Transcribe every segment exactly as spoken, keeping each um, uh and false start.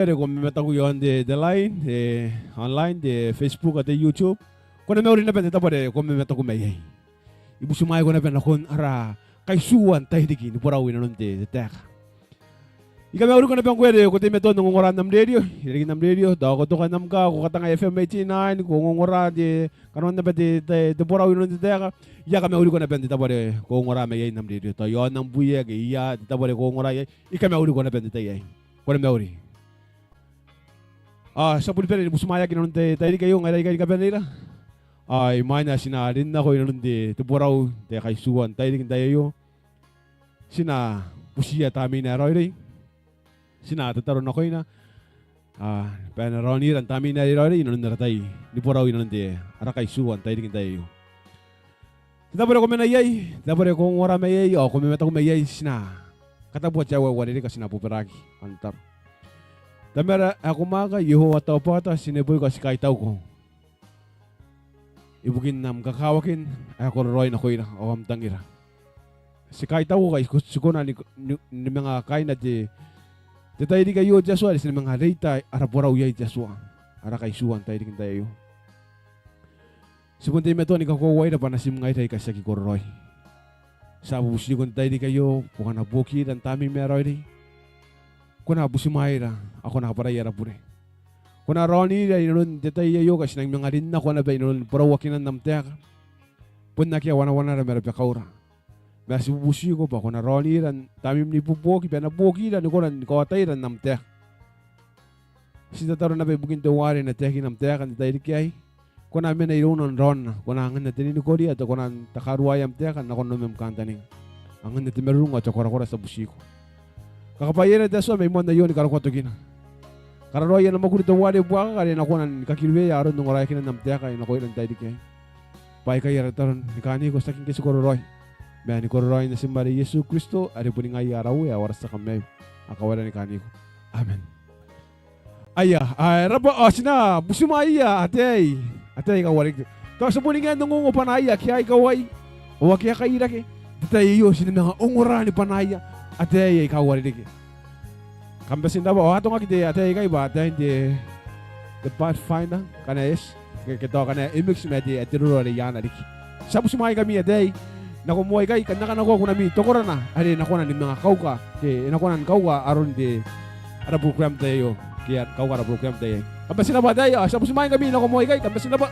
are ko mamataku iaon te, te line, te online, te Facebook ao te YouTube. Ko na mauri naba n te tabo are ko mamataku mai iai. I butimwaeko naba nakon ara kaitiua n tairiki ni borau inanon te, te taeka. I kamauriko naba ngkoe are ko teimatoa n ongongora n am rerio, irarikin am rerio, tao ko toka n am kaa, ko katanga F M eighty-nine, ko ongongora te, kanoan naba te, te, te borau inanon te taeka. I a kamauriko naba n te tabo are ko ongora mai iai n am rerio, tao iaon am buia ke ia te tabo are ko ongora iai. I kamauriko naba n te tai aei. Ko na mauri. Ao ti a boni bane ni butimwaeaki inanon te tairiki aio, ngaira aikai ni kabaneira. Ao imwain ae ti na rin nako inanon te, te borau n te kaitiua n tairiki n tai aio, ti na butiia Tamnein ae Raoiroi. Ti na tataro nakoina, a, bwa e na raonira n Tamnein ae Raoiroi inanon ara tai ni borau inanon te, ara kaitiua n tairiki n tai aio. Te tabo are ko mena iai, te tabo are ko ongora mai iai, ao ko mamataku mai iai, ti na katabua te aua ae uarereke, ti na bobaraaki ao n tataro. Tamara ae ko mwaaka, Iehova Taobaota, ti neboiko ao ti kaitauko ibukin am kakawakin ae kororaoi nakoira ao am tangira. Ti kaitauko ngkai ti kona ni, ni, ni manga kaina te, te tairiki aio te Atua, are ti na manga reita ara borau iai te Atua, ara kaitiua n tairiki n tai aio. Ti bon teimatoa ni kakoauaira bwa natim ngaira aika ti aki kororaoi. Ti a bubutiko n te tairiki aio bwa ko na buokira n Tamneim ae Raoiroi. Ko na butimwaeira ao ko na kabwarai ara bure. Ko na raonira inanon te tai aio ngkai ti nangi manga rin nako naba inanon borauakinan am taeka. Bon akea wanawanara ma rabakaura. Ma ti bubutiko bwa ko na raonira n Tamneim ni buobuoki bwa e na buokira ni kona ni kaotaira n am taeka. Ti tataro naba ibukin teuare e na taekina am taeka n te tairiki aei. Ko na mena irouna n raonna, ko na anganna te ninikoria, ao ko na takaruaea am taeka nakon nanom am kantaninga. Anganna te marurung ao te korakora, ti a bubutiko. Kakabwaiaira te Atua mai moan aio ni karokoa tokina. Kararoai ana mwakuri teuare buakaka are e na kona ni kakirueia aron ongoraeakinan am taeka nakoira n te tairiki aei. Bwa aikai ara tataro ni kaaniko, tiaki ngke ti kororaoi, ma ni kororaoin Natim are Iesu Kristo, are boni ngaia ara Uea ao ara tia Kamaiu. Ao kawaira ni kaaniko. Amen. Aia, a, e rabwa, ao ti na butimwaeia ataei, ataei aika uarereke. Tao ti a boni ngae n ongongo bwanaia ake a ikawai ao ake a kairake. N te tai aio ti na manga ongora ni bwanaia ataei aika uarereke. Kam bati n rabwa, ao a atongaki te ataei aikai bwa ataein te, te Pathfinder, kanga eti, ke, ke tao kanga e mix ma te, te roro are i aana riki. Ti a butimwaingkami ataei nako moa ikai, kam na kanakoa kunami tokorana are e na kona ni manga kauka, ke e na kona ni kauka aron te, ara program n te tai aio, ke a kauka ara program n te tai aei. Kam bati n rabwa ataei, ao ti a butimwaingkami nako moa ikai, kam bati n rabwa.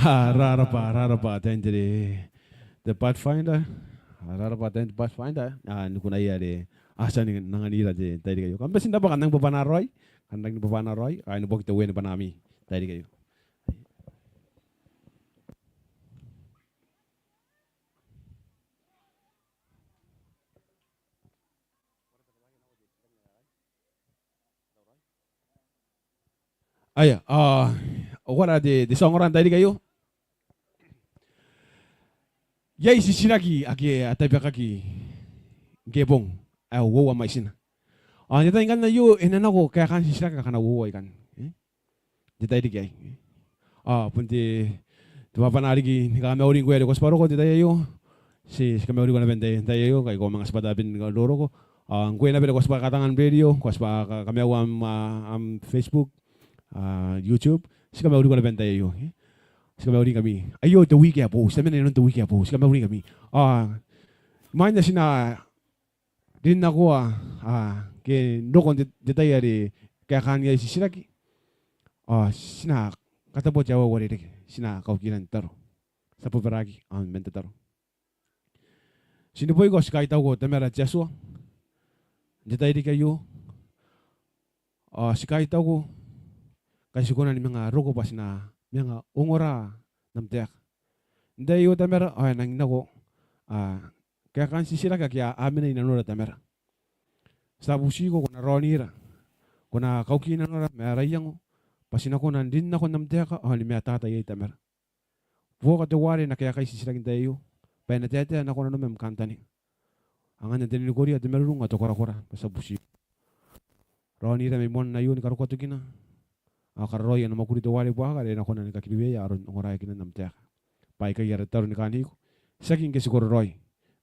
A rarabwa, rarabwa tain te, te Pathfinder. A rarabwa tain te Pathfinder. A, ni kunaia are a tia n anganira n te tairiki aio. Kam bati n rabwa, kam nang bwabwana raoi. Kam nang bwabwana raoi. A, ni bwaki te wene bwanaami n te tairiki aio. Aia, a, uara te, te tia ongora n te tairiki aio. Iai titiraki ake a tabekaki ngke bong ae uoua mwaitina. A, n te tai ngkanne aio e na nako kaekaan titiraki akana uoua ikanne. E? N te tairiki aei. A, bon te, te bwabwana riki ni kamauri ngkoe are ko tibwa roko n te tai aio. Ti, ti kamauriko naba n te, n te tai aio, ngkai ko manga tibwa tabe ni roroko. A, ngkoe naba are ko tibwa katanga n rerio, ko tibwa ka-, kamaiua am, a, am Facebook, a, YouTube. Ti kamauriko naba n te tai aio. E? Ti kamauri ngkami. Aio te wiki ae boou, ti a mena inanon te wiki ae boou. Ti kamauri ngkami. A, imwain ae ti na rin nakoa, a, ke n roko n te, te tai are kaekaan iai titiraki. A, ti na katabua te aua ae uarereke, ti na kaukira n tataro. Ti a bobaraaki, a, man tataro. Ti neboiko, ti kaitauko Tamara te Atua n te tairiki aio. A, ti kaitauko ngkai ti kona ni manga roko bwa ti na manga ongora n am taeka. N te tai aio Tamara, ao e nangi nako, a, kaekaan titiraki ake a, a mena inanora Tamara. Ti a butiko ko na raonira, ko na kauki nanora ma ara iango, bwa ti na kona n rin nako n am taeka ao ni mataata iai Tamara. Buoka teuare e na kaekai titiraki n te tai aio, bwa e na taetae nako nanom am kantaninga. Anganna te ninikoria, te marurung ao te korakora, bwa ti a butiko. Raonira mai moan aio ni karokoa tokina, ao kararoai ana mwakuri teuare buakaka are e na kona ni kakiriweia aron ongoraeakinan am taeka. Bwa aikai ara tataro ni kaaniko, tiaki ngke ti kororaoi,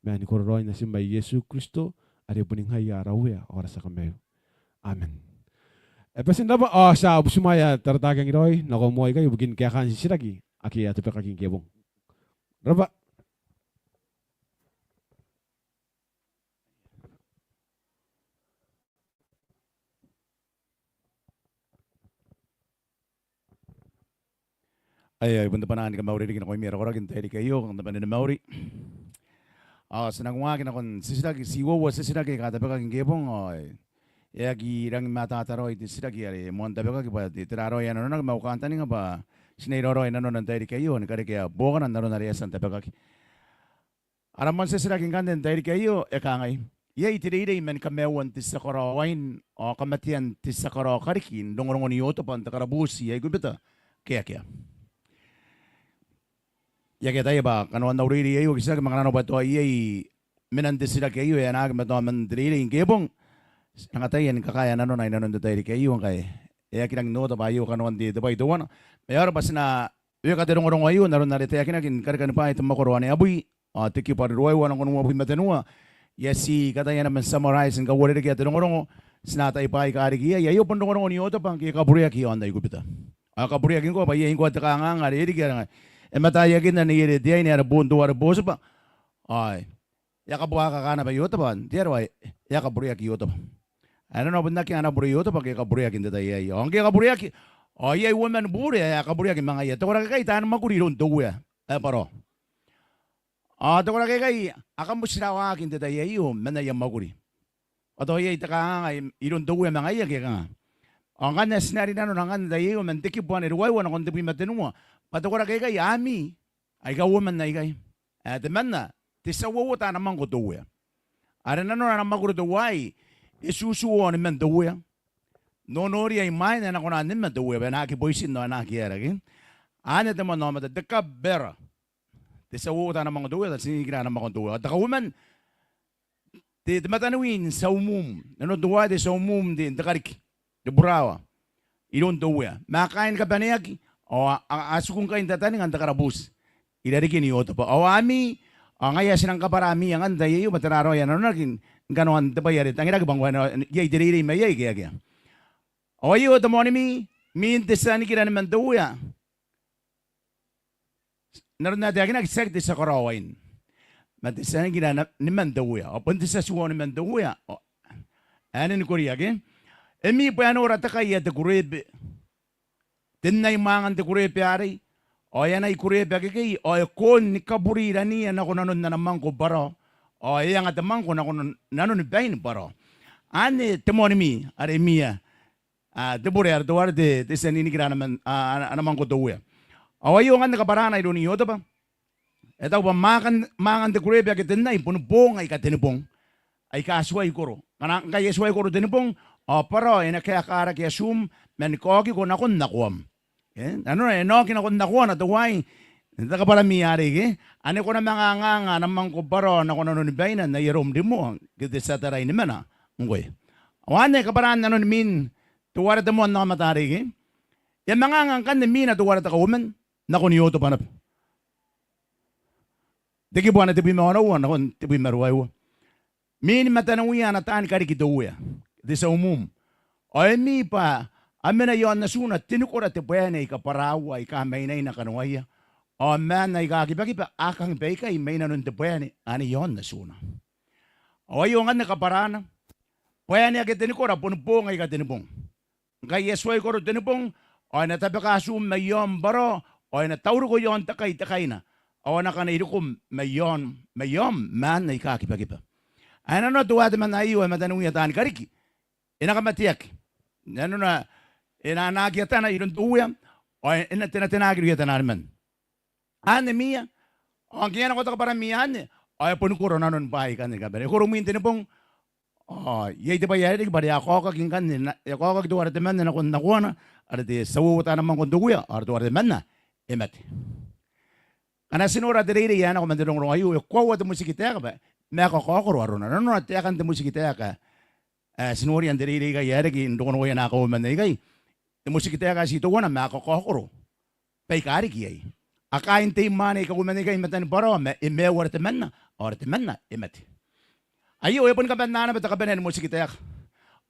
ma ni kororaoin Natim ae Iesu Kristo, are boni ngaia ara Uea ao ara tia Kamaiu. Amen. E bati n rabwa, ao ti a butimwaea tarataaki angiraoi nako moa ikai ibukin kaekaan titiraki ake a tabekaki ngke bong. Rabwa. Aia, ai bon te bwanaa ni kamauri riki nakoimi ara koraki n te tairiki aio, kam na bane ni mauri. Ao ti nang waaki nakon titiraki, ti uoua titiraki aika tabekaki ngke bong, ao e aki rangi mataata raoi te titiraki are moan tabekaki bwa te, tera raoi ae nanonaki, ma au kantaninga bwa ti na iraorao i nanona n te tairiki aio ni karekea buokana n aron are e a tia n tabekaki. Ara moan titiraki ngkanne n te tairiki aio e kangai: Iai te reirei man kamaiuan te tia karaoawain ao kamatean te tia karao kariki n rongorongon Iotebwa n te karabuuti i Aikubita ke akea? I aki ataia bwa kanoan au reirei aio ke titiraki ma ngkana arona bwa tao iai menan te titiraki aio ae anaaki ma tao man te reirei ngke bong, ti nang ataia ni kakaea nanona i nanon te tairiki aio ngkai e aki rangi n ota bwa aio kanoan te, te bwai teuana. Ma e aera bwa ti na ueka te rongorongo aio n aron are taekinaki ni Karikani Bwaai te mwakoro ane abwi ao te kibu are ruaiwa nakon uabwi ma tenua. I a tii kataia naba n summarize ni kauarerekea te rongorongo. Ti na atai bwaai aika riki iai. Aio bon rongorongon Iotebwa ngke e kabureaki i aon Aikubita. Ao e kabureaki ngkoa bwa iai ngkoa te kanganga are e riki are ngaia e mataiakinna neiere te aine are boon teuare Botiba. Ao e a kabuakaka naba Iotebwa n te aro ae e a kabureaki Iotebwa. Ae nanona bon akea ana bure Iotebwa ke e kabureaki n te tai aei. Ao ngke e kabureaki, ao iai uoman bure ae a kabureaki ma ngaia. Te koraki aikai taani mwakuri iroun te Uea ae Barao. Ao te koraki aikai a kamotirawaaki n te tai aio man aia mwakuri. Ao tao iai te kanganga i, iroun te Uea ma ngaia ke e kanga. Ao ngkanne ti na rin nanona ngkanne n te tai aio man te kibu ane ruaiwa nakon tebwi ma tenua, bwa te koraki aikai a mii aika uoman aikai. Ae temanna, te tia uouota ana mangko te Uea. Are nanona ana mwakuri teuaei, e tutu ao niman te Uea. Nonoria imwain ae e na kona n nima te Uea bwa e na aki boitin ao e na aki aera ke. Anne te moan aomata, te cupbearer. Te tia uouota ana mangko te Uea, te tia ningikira ana mangko te Uea. Ao te kauoman, te, te mataniwi n tia umum. Nanon teuaei te tia umum n te, n te Kariki, te burawa, iroun te Uea. Ma kaain kabaneaki, ao a, a, a tiku ngkai n tataninga n te karabuuti irarikin Iotebwa. Ao a mii, ao ngaia ti nang kabwara mii angan te tai aio bwa tera raoi ae nanonaki ni kanoan te bwai are tangiraki bwa ngkoa e na iai te reirei mai iai ke akea. Ao aio te moani mii, miin te tia nikira niman te Uea. N aron ae taekinaki, tiaki te tia karaoawain, ma te tia nikira na, niman te Uea. Ao bon te tia tua niman te Uea. Ao, ae e na nikoria ke. E mii bwa e nora te kai ae te kureebe, te nna i mwangan te kureebe arei. ao e anai kureebe akekei, ao e koon ni kaburiraniia nako nanon ana mwangko Bwarao, ao e anga te mwangko nako nanoni bain Bwarao. Anne te moan mi are mia, a, te bure are teuare te, te tia n inikira ana man, a, ana, ana mwangko te Uea. Ao aio ngkanne kabwarana iroun Iotebwa. E taku bwa mwangan, mwangan te kureebe ake tennai boni boong aika tenibong aika a tuai koro. Ngkana, ngkai e tuai koro tenibong, ao Bwarao e na kaekaa rake atum man kaokiko nakon nakoam. E, nanona e na oki nakon nakoana teuaei te kabwara mia are, ke, ane ko na manga anganga ana mwangko Bwarao nako nanoni baina n ai arom rimoa ke te tia tara inimana. Ngkoe. Ao anne kabwaraan nanon min teuare te moan aomata are, ke, e a manga anga ngkanne mina teuare te kauoman nakon Iotebwa naba. Te kibu ae tebwi ma onoua nakon tebwi ma ruaiwa. Min mataniwia ana taani kariki te Uea, te tia umum. Ao e mi bwa a mena i aon atuna tenikora te bwaene aika bwaraaua aika mainaina kanoaia, ao maan aika kibakiba a kang baikai mai nanon te bwaene ane i aon atuna. Ao aio ngkanne kabwarana, bwaene ake tenikora boni boong aika tenibong. Ngkai e a tuai koro tenibong, ao e na tabeka atum mai aom Bwarao, ao e na tauriko i aon te kai te kaina, ao a na kanai rikom mai aon, mai aom maan aika kibakiba. Ae nanona teuae temanna aio ae mataniwia taani kariki, e na kamateaki. Nanona e na anaaki atana iroun te Uea, ao e na tenatenaaki irouia tanaaniman. Anne mia, ao ngke e a nako te kabwara mia anne, ao e boni koro nanon bwaai aikanne ni kabane. E koro imwin tenibong, ao iai te bwai ae riki bwa are a kaokaki ngkanne, na, e a kaokaki teuare temanna nakon nakoana, are te tia uouota ana mwangko n te Uea, ao are teuare temanna e mate. Ngkana ti nora te reirei ae nako man te rongorongo aio, e koaua te motikitaeka bwa ma e kakaokoro arona. Nanona taekan te motikitaeka ae ti noria n te reirei aikai ae riki n rongorongoia naake a uoman aikai, te motikitaeka ae ti teuana ma e kakaokoro baika riki iai. A kaai n tei mwaane aika uoman aikai i matan Bwarao, ma e maiu are temanna, ao are temanna e mate. Aio e boni kabanea naba te kabanea ni motikitaeka.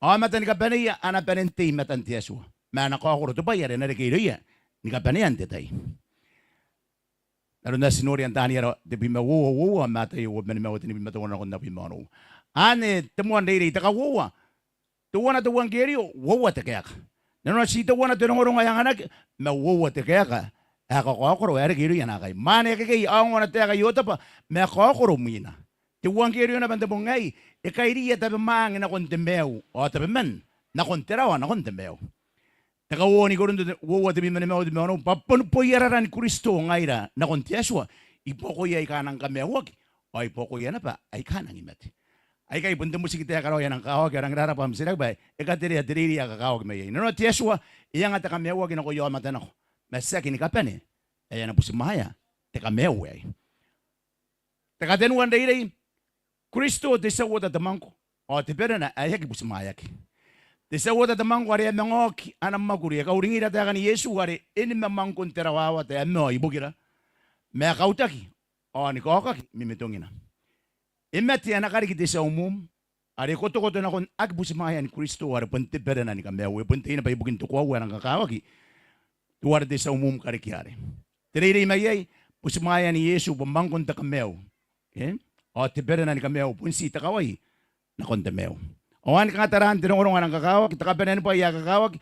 Aomata ni kabaneia a na bane n tei i matan te Atua, ma a na kaokoro te bwai are e na reke irouia ni kabanea n te tai. N aron ae ti noria n Taniera tebwi ma uoua uoua, Mataio uabwi ma nimaua tenibwi ma teuana nakon abwi ma onoua. Anne te moan reirei. Te kauoua, teuana te euangkerio, uoua te kaeka. Nanona ti teuana te rongorongo ae anganaki, ma uoua te kaeka ae kakaokoro ae reke irouia naakai. Mwaane akekei, a ongo ana taeka Iotebwa, ma e kaokoro mwina. Te euangkerio naba n te bong aei e kairiia tabemwaang nakon te maiu, ao tabeman nakon te rawa nakon te maiu. Te kauoua n I-Korinto uoua tebwi ma nimaua tebwi ma onoua, bwa boni boiararan Kristo ngaira nakon te Atua i buakoia aika a nang kamaiuaki, ao i buakoia naba aika a nangi mate. Aikai bon te motikitaeka raoi ae nang kakawaki, ao rangi n rarabwa am titiraki bwa e katerea te reirei ae kakawaki mai iai. Nanona te Atua e anga te kamaiuaki nakoia aomata nako, ma tiaki ni kabane ae a na butimwaea te kamaiu aei. Te katenua n reirei, Kristo te tia uota te mwangko, ao te berena ae aki butimwaeaki. Te tia uota te mwangko are e a manga oki ana mwakuri, e kauringira taekan Iesu are e nima mwangko n te rawawata ae mao ibukira, ma e kautaki ao ni kaokaki mimitongina. E mate ana kariki te tia umum, are kotokoto nakon aki butimwaean Kristo, are bon te berena ni kamaiu. E bon tei naba ibukin te koaua ae rang kakawaki teuare te tia umum karekeia are te reirei mai iai, butimwaean Iesu bwa mwangkon te kamaiu, e? Ao te berena ni kamaiu bon ti te kawai nakon te maiu. Ao anne kanga taraan te rongorongo ae rang kakawaki, te kabanea ni bwai ae kakawaki.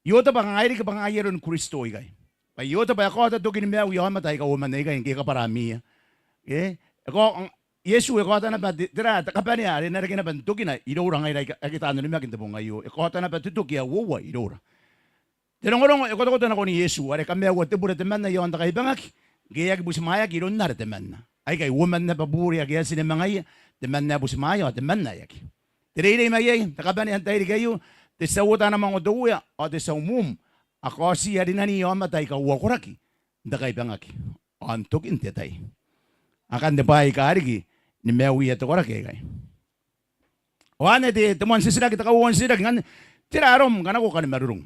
Iotebwa kanga e riki bwa kanga ai aron Kristo ikai. Bwa Iotebwa e kaota toki ni maiu i aomata aika uoman aikai ngke e kabwara mia. E? E kao-, Iesu e kaota naba te, tera, te kabanea are e na reke naba n tokina iroura ngaira aika, ake taan onimaki n te bong aio. E kaota naba te toki ae uoua iroura. Te rongorongo e kotokoto nakon Iesu, are kamaiua te bure temanna i aon te kaibangaki, ngke e aki butimwaeaki iroun are temanna. Aikai uoman naba bure ake a tia ni mangaia, temanna ae butimwaea ao temanna ae aki. Te reirei mai iai, te kabanea n tairiki aio, te tia uota ana mwango te Uea, ao te tia umum, a kaotiia rinaniia aomata aika uakoraki n te kaibangaki ao n tokin te tai. Akanne bwaai aika riki ni maiuia te koraki aikai. Ao anne te, te moan titiraki, te kauoua n titiraki ngkanne, tera arom ngkana ko kani marurung?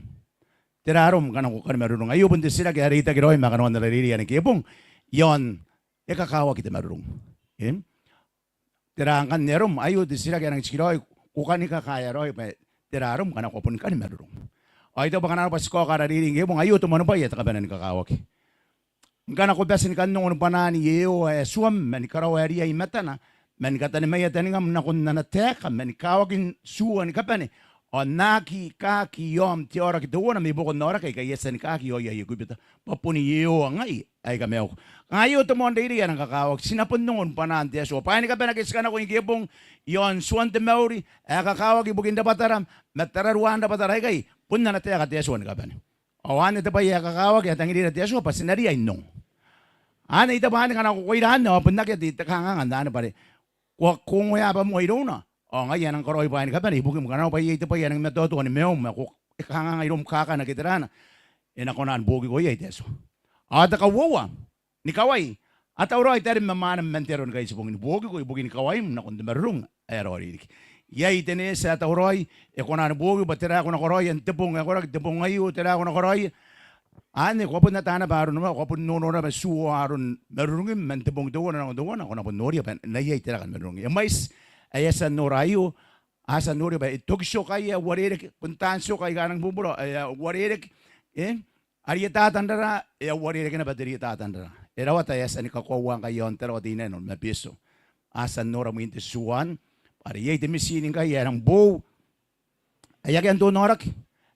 Tera arom ngkana ko kani marurung? Aio bon te titiraki ae reitaki raoi ma kanoan ara reirei ae nako bong, i aon e kakawaki te marurung. E? Tera ngkanne arom? Aio te titiraki ae nang tikiraoi, ko kani kakaea raoi bwa tera arom ngkana ko bon kani marurung. Ao I taku bwa ngkana arona bwa ti kaoka ara reirei ngke bong, aio te moan bwai ae te kabanea ni kakawaki. Ngkana ko bati ni kan ongo ni bwanaan Iehova Atuam, ma ni karaoa riai i matana, ma ni katanimaia taningam nakon ana taeka, ma ni kawakin tuua ni kabane, Ao N na aki kaaki i aom te aoraki teuana mai buakon aoraki aika I a tia ni kaaki i aoia i Ekubita, bwa bon Iehova ngai ae I kamaiuko. Ngaia aio te moan reirei ae e nang kakawaki. Ti na bon ongo ni bwanaan te Atua. Bwaai ni kabane ake ti kanakoa ngke bong i aon tuan te mauri ae kakawaki ibukin rabwatara ma tararuaan rabwatara aikai, bon ana taeka te Atua ni kabane. Ao anne te bwai ae kakawaki ae tangirira te Atua bwa ti na riai n ongo. Anne I taku bwa anne ngkana ko koira anne ao bon akea te, te kanganga n anne bwa are ko a ongoa bwa moa irouna. Ao ngaia ae e nang karaoi bwaai ni kabane ibukim ngkana bwa iai te bwai ae e nang matoatoa ni maium ma ko, e kanganga iroum kaakana ke tera, e na kona ni buokiko iai te Atua. Ao te kauoua, nikawai, a tauraoi tarim ma mwanam man te aro ni kaitibong ni buokiko ibukin kawaim nakon te marurung ae raoiroi riki. Iai te neeti ae tauraoi, e kona ni buokiko bwa tera ae ko na karaoia n te bong ae koraki, te bong aio, tera ae ko na karaoia. Anne ko a bon ataa naba aron, ko a bon noonoo naba n tuoa aron marurungim man te bong teuana nakon teuana, ko na bon noria bwa e na iai te raka ni marurung. E mwaiti ae a tia n nora aio, a tia n noria bwa e toki tioka ae uarereke, bon taan tioka aika a nang bubura ae uarereke, e, a ria tatanrara, e a uarereke naba te ria tatanrara. E rawata ae a tia ni kakoaua ngkai i aon Tarawa Teinainano ma Betio. A tia n nora mwin te tutuo anne bwa are iai te mitiin ngkai ae e nang boou, ae akea n toon aoraki,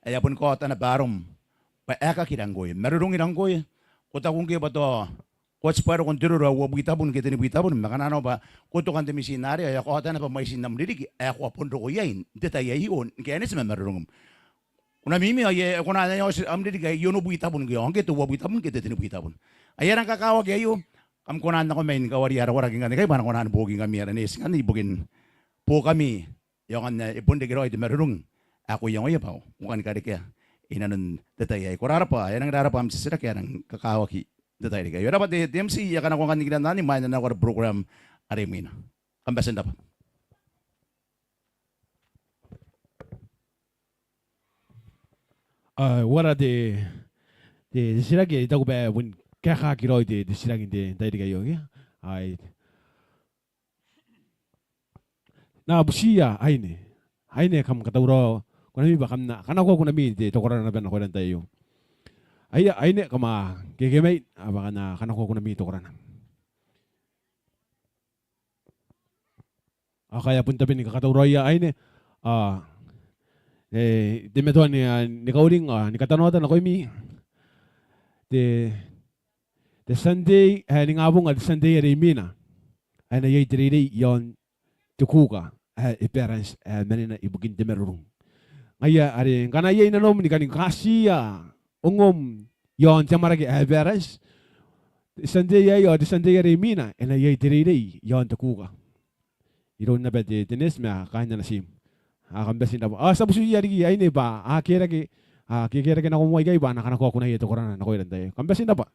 ae a boni kaota naba arom bwa aekakira ngkoe, marurungira ngkoe. Ko taku ngkoe bwa tao ko a tibwa roko n te roro ae uabwi tabun ke tenibwi tabun, ma kanga naba bwa ko toka n te mitiin arei ao e a kaota naba mwaitin am ririki ae ko a bon roko iai n te tai aio ni kaineti ma marurungim. Ko na mimi ao e kona n ae oti am ririki ae onobwi tabun ke, ao ngke te uabwi tabun ke te tenibwi tabun. Ae e rang kakawaki aio, kam kona n nako mai ni kawaria ara koraki ngkanne ikai bwa a na kona ni buokingkami ara neeti ngkanne ibukin buokami, e aonga n ae e bon reke raoi te marurung ae ko iangoia bwa ko kani karekea inanon te tai aei. Ko rarabwa, e nang rarabwa am titiraki ae e nang kakawaki n te tairiki aei. E raba te, te M C, I a kanakoa ngkanne nikiran anne imwain ae N na nako ara program are imwina. Kam bati n rabwa. A, uara te, te, te titiraki, I taku bwa e bon kaekaaki raoi te, te titiraki n te tairiki aio, ke? Ai. N na butiia aine. Aine, kam katauraoa kunami bwa kam na kanakoa kunami te, te korana naba nakoira n te tai aio. Aia, aine, kam a kekemai, a, bwa kam na kanakoa kunami te korana. Ao ngkai a bon tabe ni kakatauraoia aine, a, e, I teimatoa ni, a, ni kauring, a, ni katanoata nakoimi. Te, te Tiantei ae ningabong, a, te Tiantei are imwina, ae e na iai te reirei i aon te kuka ae e balance, ae manena ibukin te marurung. Ngaia are ngkana iai nanom ni kani katiia ongom i aon te amwarake ae e balance, te Tiantei aei ao te Tiantei are imwina e na iai te reirei i aon te kuka. Iroun naba te, te neeti ma kaain ana tiim. A, kam bati n rabwa. A, ti a butiia riki aine bwa a kerake, a, kekerake nako moa ikai bwa a na kanakoa kunaia te korana nakoira n te tai aio. Kam bati n rabwa.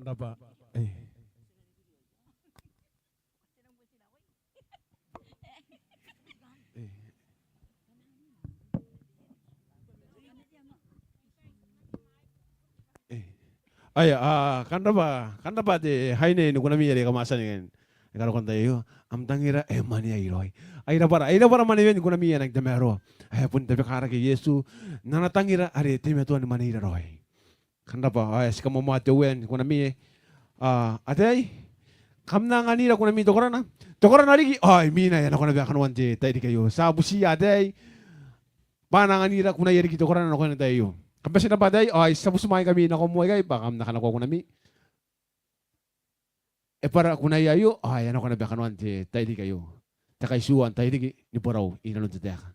Rabwa. Eh. Eh. Eh. Aia, a, kam rabwa, kam rabwa te aine ni kunami are kam a tia ni kan, ni karokoa n tai aio. Am tangira e mwaneai raoi. Ai rabwara, ai rabwara mwanewen kunami ae nang tamaroa. Ae bon tabekarake Iesu n ana tangira are teimatoa ni mwaneira raoi. Kam rabwa, ao ti kamoamoa te Uea ni kunami. A, ataei, kam na anganira kunami te korana. Te korana riki, ao imwina e a nako naba kanoan te tairiki aio. Ti a butiia ataei bwa a na anganira kunaia riki te korana nakoina n tai aio. Kam bati n rabwa ataei, ao ti a butimwaeingkami nakoim aikai bwa kam na kanakoa kunami. E bwara kunaia aio, ao e a nako naba kanoan te tairiki aio. Te kaitiua n tairiki ni borau inanon te taeka.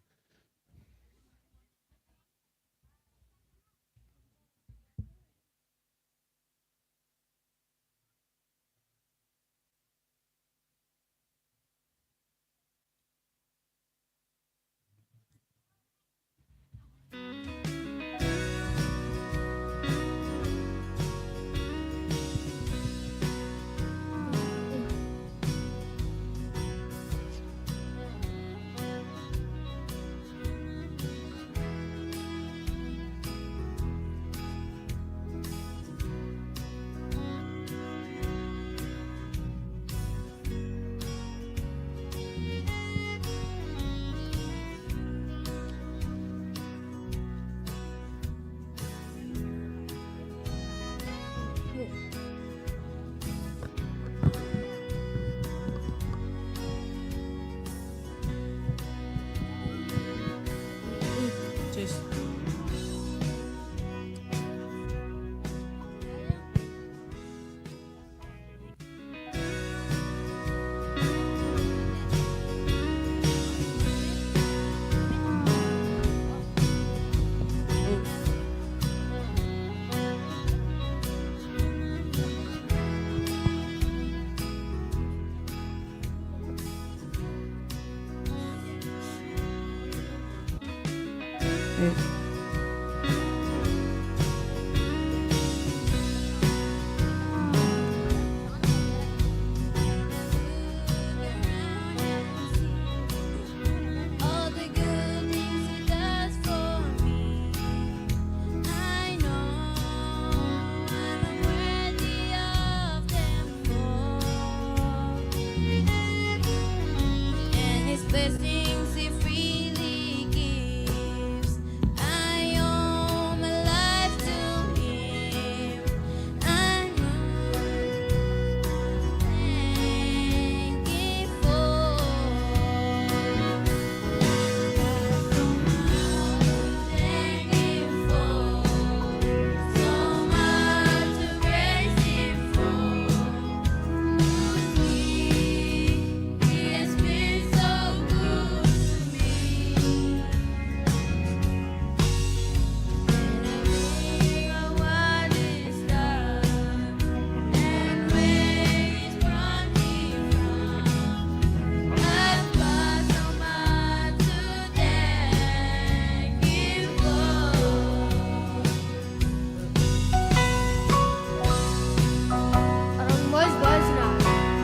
Arong boys, boys, ti na,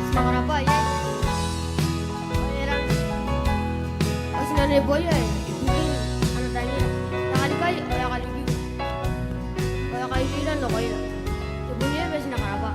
ti na karabwa, e. Ao e rang, ao ti na neboia, e. Ana tangira. Ao e a karikai, ao e a karikiu. Ao e a karikiu nakoira. Te bon iai bwa ti na karabwa.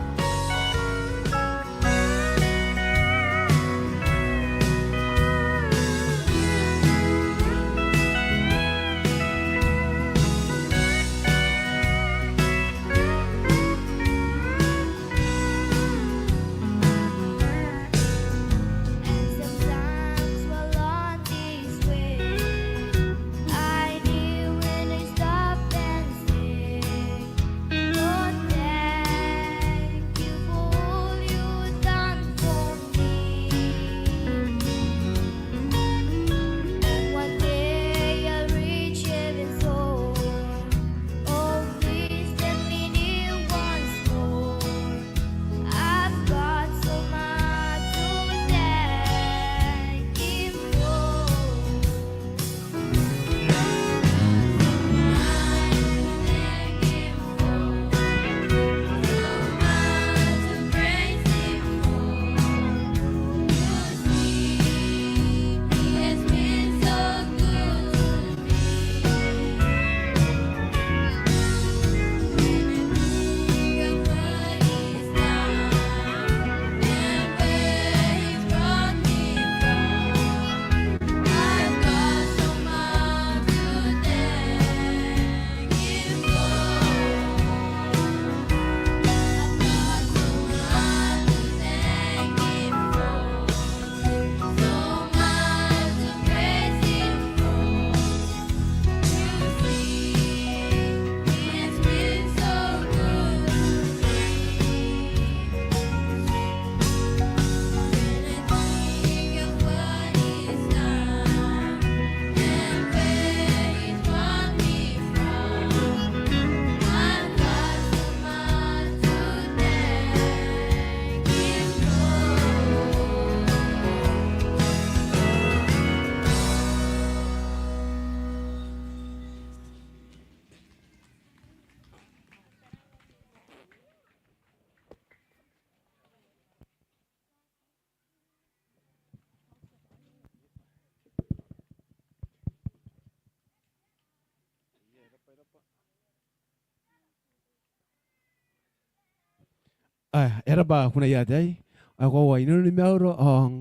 Ae, e raba kunaia ataei. Ao koaua, inanoni maiura, ao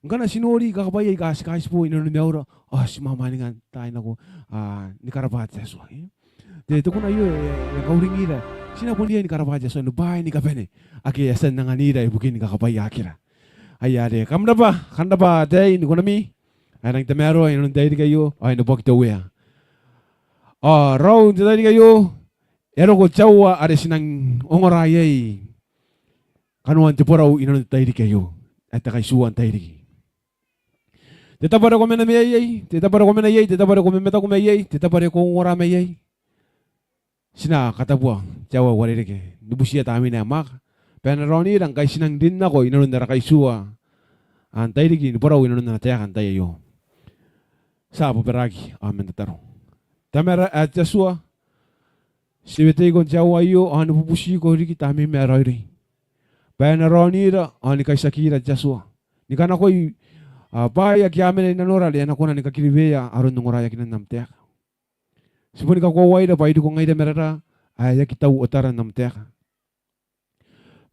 ngkana ti nori kakabwaia aika ti kaitibo inanoni maiura, ao ti mwamwaninga n taai nako, a, ni karabwa te Atua, e. Te, te kuna aio e, e kauringira. Ti na bon riai ni karabwa te Atua ni bwaai ni kabane ake e a tia n anganira ibukin kakabwaiaakira. Aia are, kam raba, kam raba ataei ni kunami ae rangi n tamaroa inanon te tairiki aio, ao e na bwaka te Uea. Ao raou n te tairiki aio, e a roko te aoa are ti nang ongora iai kanoan te borau inanon te tairiki aio, ae te kaitiua n tairiki. Te tabo are ko mena mai iai, te tabo are ko mena iai, te tabo are ko mamataku mai iai, te tabo are ko ongora mai iai, ti na katabua te aoa ae uarereke ni butiia Tamneim ae mwaaka bwa e na raonira ngkai ti nang rin nako inanon ara kaitiua n tairiki ni borau inanon ana taeka n tai aio. Ti a bobaraki ao man tataro. Tamara ae te Atua, ti weteiko n te aoa aio ao ni bubutiko riki Tamneim ae raoiroi bwa e na raonira ao ni kaitiakira te Atua ni kanakoi, a, bwaai ake a mena i nanora are a na kona ni kakiriwea aron ongoraeakinan am taeka. Ti boni kakoauaira bwa iriko ngaira ma raraa ae aki tau otara n am taeka.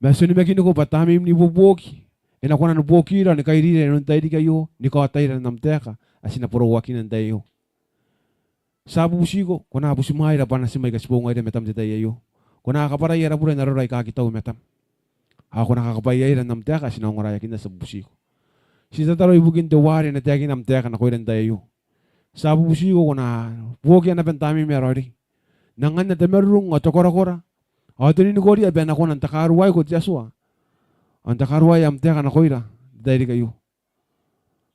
Ma ti onimakiniko bwa Tamneim n ibuobuoki e na kona ni buokira ao ni kairira inanon te tairiki aio ni kaotaira n am taeka ae ti na boroakinna n tai aio. Ti a bubutiko, ko na butimwaeira bwa natim aika ti boo ngaira i matam n te tai aio. Ko na kabwarai ara bure n aroaro aika aki tau i matam. Ao ko na kakabwaiaira n am taeka ae ti na ongoraeakinna, ti a bubutiko. Ti tataro ibukin teuare e na taekina am taeka nakoira n tai aio. Ti a bubutiko ko na buokia naba n Tamneim ae raoiroi n anganna te marurung ao te korakora ao te ninikoria bwa e na kona n takaruaiko te Atua ao n takaruai am taeka nakoira n te tairiki aio.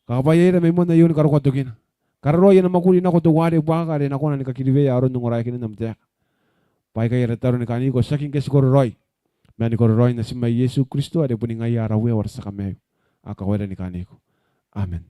Kakabwaiaira mai moan aio ni karokoa tokina. Kararoai ana mwakuri nako teuare buaka are e na kona ni kakiriwea aron ongoraeakinan am taeka. Bwa aikai ara tataro ni kaaniko tiaki ngke ti kororaoi, ma ni kororaoin Natim ae Iesu Kristo are boni ngaia ara Uea ao ara tia Kamaiu. Ao kawaira ni kaaniko. Amen.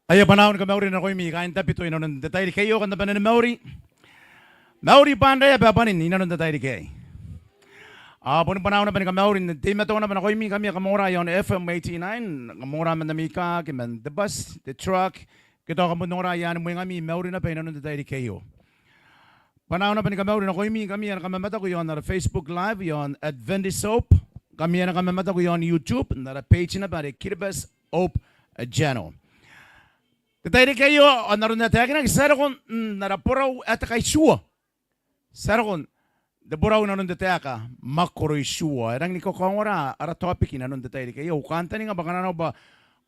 Aia bwanau ni kamauri nakoimi kaain Tabiteuea inanon te tairiki aio, kam na bane ni mauri. Mauri bwa anne ae bwanin inanon te tairiki aei. A boni bwanaau naba ni kamauri n teimatoa naba nakoimi ngkami ae kam ongora iaon F M eighty-nine, kam ongora man ami kaa ke man te bus, te truck, ke tao kam bon ongora i aan mwengami, mauri naba inanon te tairiki aio. Bwanaau naba ni kamauri nakoimi ngkami ae kam mamataku iaon ara Facebook Live iaon Adventist Hope, ngkami ae kam mamataku iaon YouTube n ara page naba are Kiribati Hope Channel. Te tairiki aio ao n aron ae taekinaki ti a roko n ara borau ae te kaitiua. Ti a roko n te borau inanon te taeka mwakoro itiua. E rangi ni kakaongora ara topic inanon te tairiki aio. Au kantaninga bwa ngkana arona bwa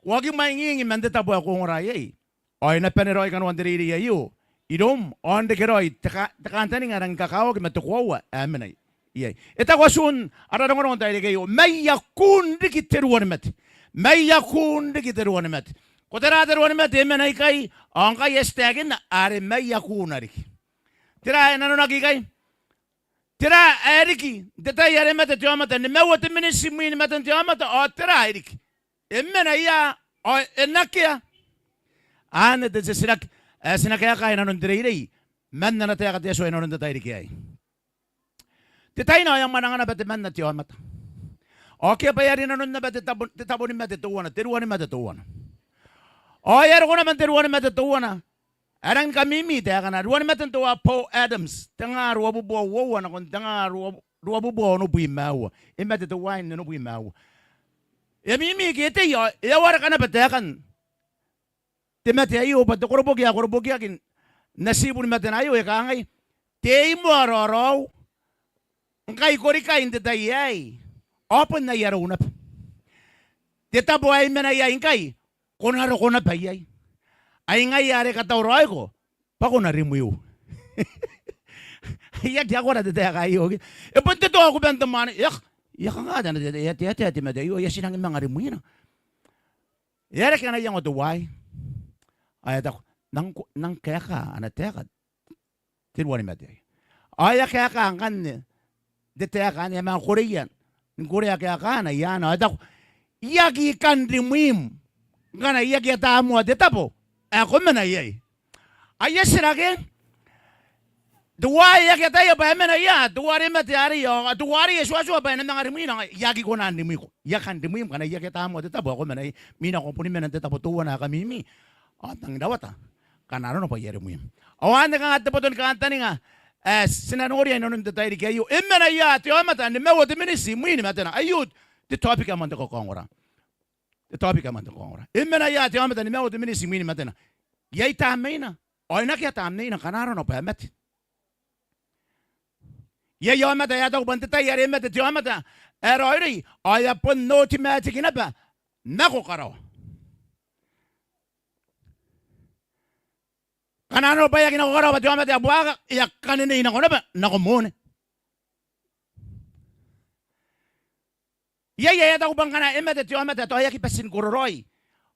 ko aki mwaingingi man te tabo ae ko ongora iai, ao e na bane raoi kanoan te reirei aio iroum, ao n reke raoi te ka-, te kantaninga ae rangi ni kakawaki ma te koaua ae mena iai. E taku atun ara rongorongo n tairiki aio, maiakun riki te ruanimate. Maiakun riki te ruanimate. Ko tera te ruanimate? E mena ikai, ao ngkai e a tia n taekinna are maiakuna riki. Tera ae nanonaki ikai? Tera ae riki n te tai are e mate te aomata? Nimaua te miniti imwin maten te aomata, ao tera ae riki? E mena ia, ao e nakea? Anne te titiraki ae ti na kaekaa inanon te reirei man ana taeka te Atua inanon te tairiki aei. Te tai anne ao e a mwananga naba temanna te aomata. Ao akea bwa e a rinanon naba te tabo, te tabo ni mate teuana, te ruanimate teuana. Ao e a roko naba n te ruanimate teuana ae rangi ni kamimi taekana. Ruanimaten teuaei, Paul Adams, tengaa ruabubua uoua nakon tengaa rua, ruabubua onobwi ma uoua. E mate teuaei n onobwi ma uoua. E a mimi ke e tei, ao e a wareka naba taekan te mate aio bwa te koroboki ae korobokiaki n atibu ni matena aio e kangai, tei moa raoraou, ngkai ko riki n te tai aei ao bon ai arou naba. Te tabo ae I mena iai ngkai ko na roko naba iai. Ai ngaia are katauraoiko bwa ko na rimwiu. I aki akora te taeka aio ke. E bon te toakuban te mwaane. E a, e a kanga te, te, te, te, te, te mate aio, e a tia n nangi manga rimwina. E a reke ana iango teuaei. Ao e taku, nang ko, nang kaeka ana taeka te ruanimate aei. Ao e a kaeka ngkanne te taeka anne, e a manga koreia, ni korea kaekaana i aana. Ao e taku, I aki kan rimwim ngkana I aki ata moa te tabo ae ko mena iai. Ai e titiraki, teuaei e aki ataia bwa e mena ia, teuare e mate arei, ao teuarei e tuatua bwa e na manga rimwina. Ngaia I aki kona n rimwiko. I aki kan rimwim ngkana I aki ata moa te tabo ae ko mena iai. Mwiina ko boni mena n te tabo teuana ae kamimi, ao n nang rawata ngkana arona bwa I a rimwim. Ao anne kanga te boto ni kantaninga ae ti na noria inanon te tairiki aio. E mena ia te aomata nimaua te miniti imwin matena? Aio te topic ae moan te kakaongora. Te topic ae moan te kakaongora. E mena ia te aomata nimaua te miniti imwin matena? Iai tamneina, ao e nakea tamneina ngkana arona bwa e mate. Iai aomata ae a taku bwa n te tai are e mate te aomata ae raoiroi, ao e a bon automatic naba nako karawa. Ngkana arona bwa e aki nako karawa bwa te aomata ae buakaka, e a kanenei nako naba nako moone. Iai ae a taku bwa ngkana e mate te aomata tao e aki bati ni kororaoi,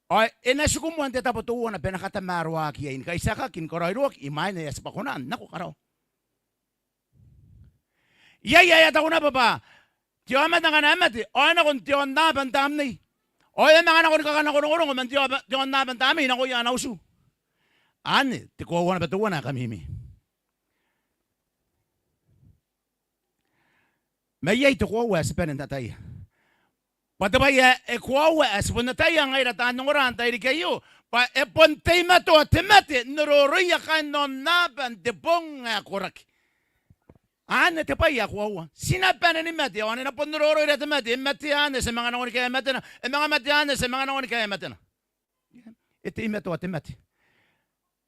ao e na tiku moa n te tabo teuana bwa e na katamaroaki iai, ni kaitiakaki, ni karaoiroaki imwain ae e a tibwa kona n nako karawa. Iai ae a taku naba bwa te aomata ngkana e mate ao e nako n te aonnaba n tamnei, ao e a manga nako ni kakanakorongorongo man te aonnaba n tamnei nakoia ana utu. Anne te koaua naba teuana ae kamimi. Ma iai te koaua ae ti bane n ataia. Bwa te bwai ae e koaua ae ti bon ataia ngaira taan ongora n tairiki aio, bwa e bon teimatoa te mate n nororoia kaain aonnaba n te bong ae koraki. Anne te bwai ae koaua. Ti na bane ni mate, ao ane e na bon nororoira te mate, e mate anne, ti a manga nako ni kaea matena, e manga mate anne, ti a manga nako ni kaea matena. E teimatoa te mate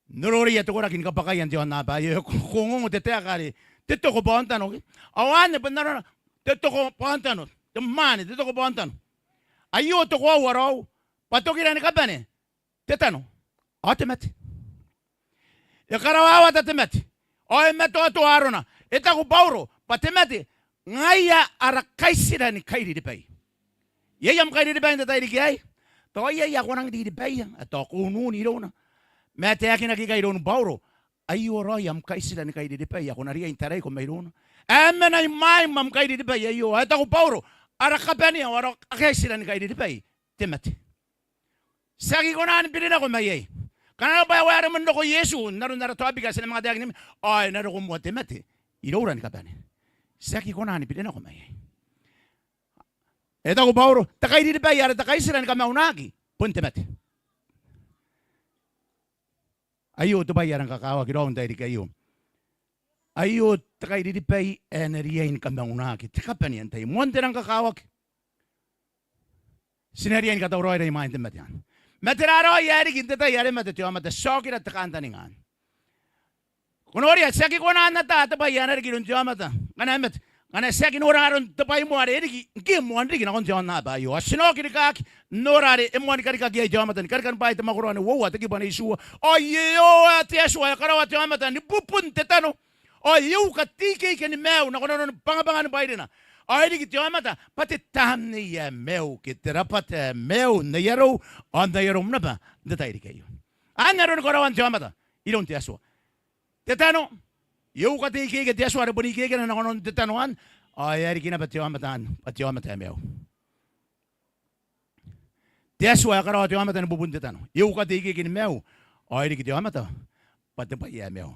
n noroia te koraki ni kabwakaia n te aonnaba aio. Ko ongongo te taeka are te toko bwa aontano ke? Ao anne bon arona, te toko bwa aontano, te mwaane, te toko bwa aontano. Aio te koaua raou, bwa tokira ni kabane te tano ao te mate. E karawawata te mate ao e matoatoa arona. E taku Bauro bwa te mate ngaia ara kaitira ni kairiribai. Iai am kairiribai n te tairiki aei? Tao iai ae ko nang riribaia, ae tao ko unun irouna. Ma e taekinaki ikai iroun Bauro, aio raoi am kaitira ni kairiribai ae ko na riai n taraiko mairouna. E mena imwaim am kairiribai aio. Ao e taku Bauro, ara kabanea ao ara kaitira ni kairiribai te mate. Ti aki kona ni biri nako maiai. Ngkana arona bwa e waeremwe n roko Iesu n aron ara topic ae ti na manga taekinna, ao e na roko moa te mate iroura ni kabane. Ti aki kona ni biri nako maiai. E taku Bauro, te kairiribai are te kaitira ni kamaunaki bon te mate. Aio te bwai ae rang kakawaki raou n tairiki aio. Aio te kairiribai ae na riai ni kamaunaki. Te kabanea n tai, moan te rang kakawaki, ti na riai ni katauraoira imwain te mate anne. Ma tera raoi ae riki n te tai are e mate te aomata? Ti a okira te kantaninga anne. Ko noria, ti aki kona n ata te bwai ae na riki iroun te aomata ngkana e mate, ngkana ti aki nora aron te bwai moa are e riki ngke e moan riki nakon te aonnaba aio. Ao ti na oki rikaaki n nora are e moan karikaki iai te aomata ni karikani bwaai te mwakoro ane uoua, te kibu ane itiua. Ao e oa te Atua ae karaoa te aomata ni bubun te tano, ao e uka te ikeike ni maiu nako nanoni bangabangani bwairina. Ao e riki te aomata bwa te tamnei ae maiu ke te rabwata ae maiu n ai arou ao n ai arom naba n te tairiki aio. Anne aroni karaoan te aomata iroun te Atua. Te tano, e uka te ikeike te Atua are bon ikeikena nako nanon te tano anne, ao e a riki naba te aomata anne bwa te aomata ae maiu. Te Atua ae karaoa te aomata ni bubun te tano, e uka te ikeike ni maiu, ao e riki te aomata bwa te bwai ae maiu.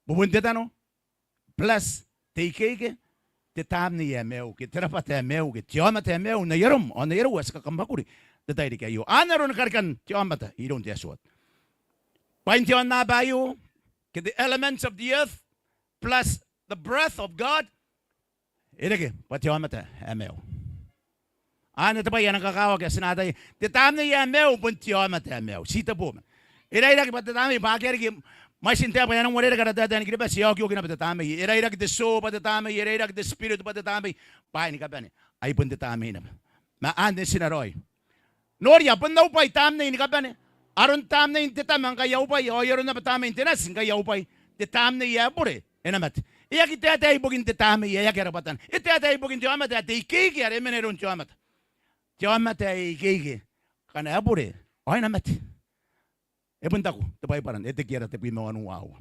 Bubun te tano plus te ikeike, te tamnei ae maiu ke te rabwata ae maiu ke te aomata ae maiu n ai arom ao n ai arou ae ti kakamwakuri n te tairiki aio. Anne aroni karikan te aomata iroun te Atua. Bwain te aonnaba aio ke the elements of the earth plus the breath of God, e reke bwa te aomata ae maiu. Anne te bwai ae rang kakawaki ae ti na ataia. Te tamnei ae maiu bon te aomata ae maiu. Ti te boma. E rairaki bwa te tamnei bwa akea riki mwaitin taeka bwa e a nang uarereke ara taetae ni Kiribati, e a okioki naba te tamnei. E rairaki te soul bwa te tamnei, e rairaki te spirit bwa te tamnei. Bwaai ni kabane ae bon te tamnei naba. Ma anne ti na raoi. Noria, bon au bwai tamnein ni kabane. Aron tamnein te tama ngkai au bwai, ao ai aron naba tamnein te nati ngkai au bwai. Te tamnei ae bure e na mate. E aki taetae ibukin te tamnei ae akea rabwatana. E taetae ibukin te aomata ae te ikeike are e mena iroun te aomata. Te aomata ae ikeike ngkana e bure ao e na mate. E bon taku te Baibara n Etekiera tebwi ma wanua, aua.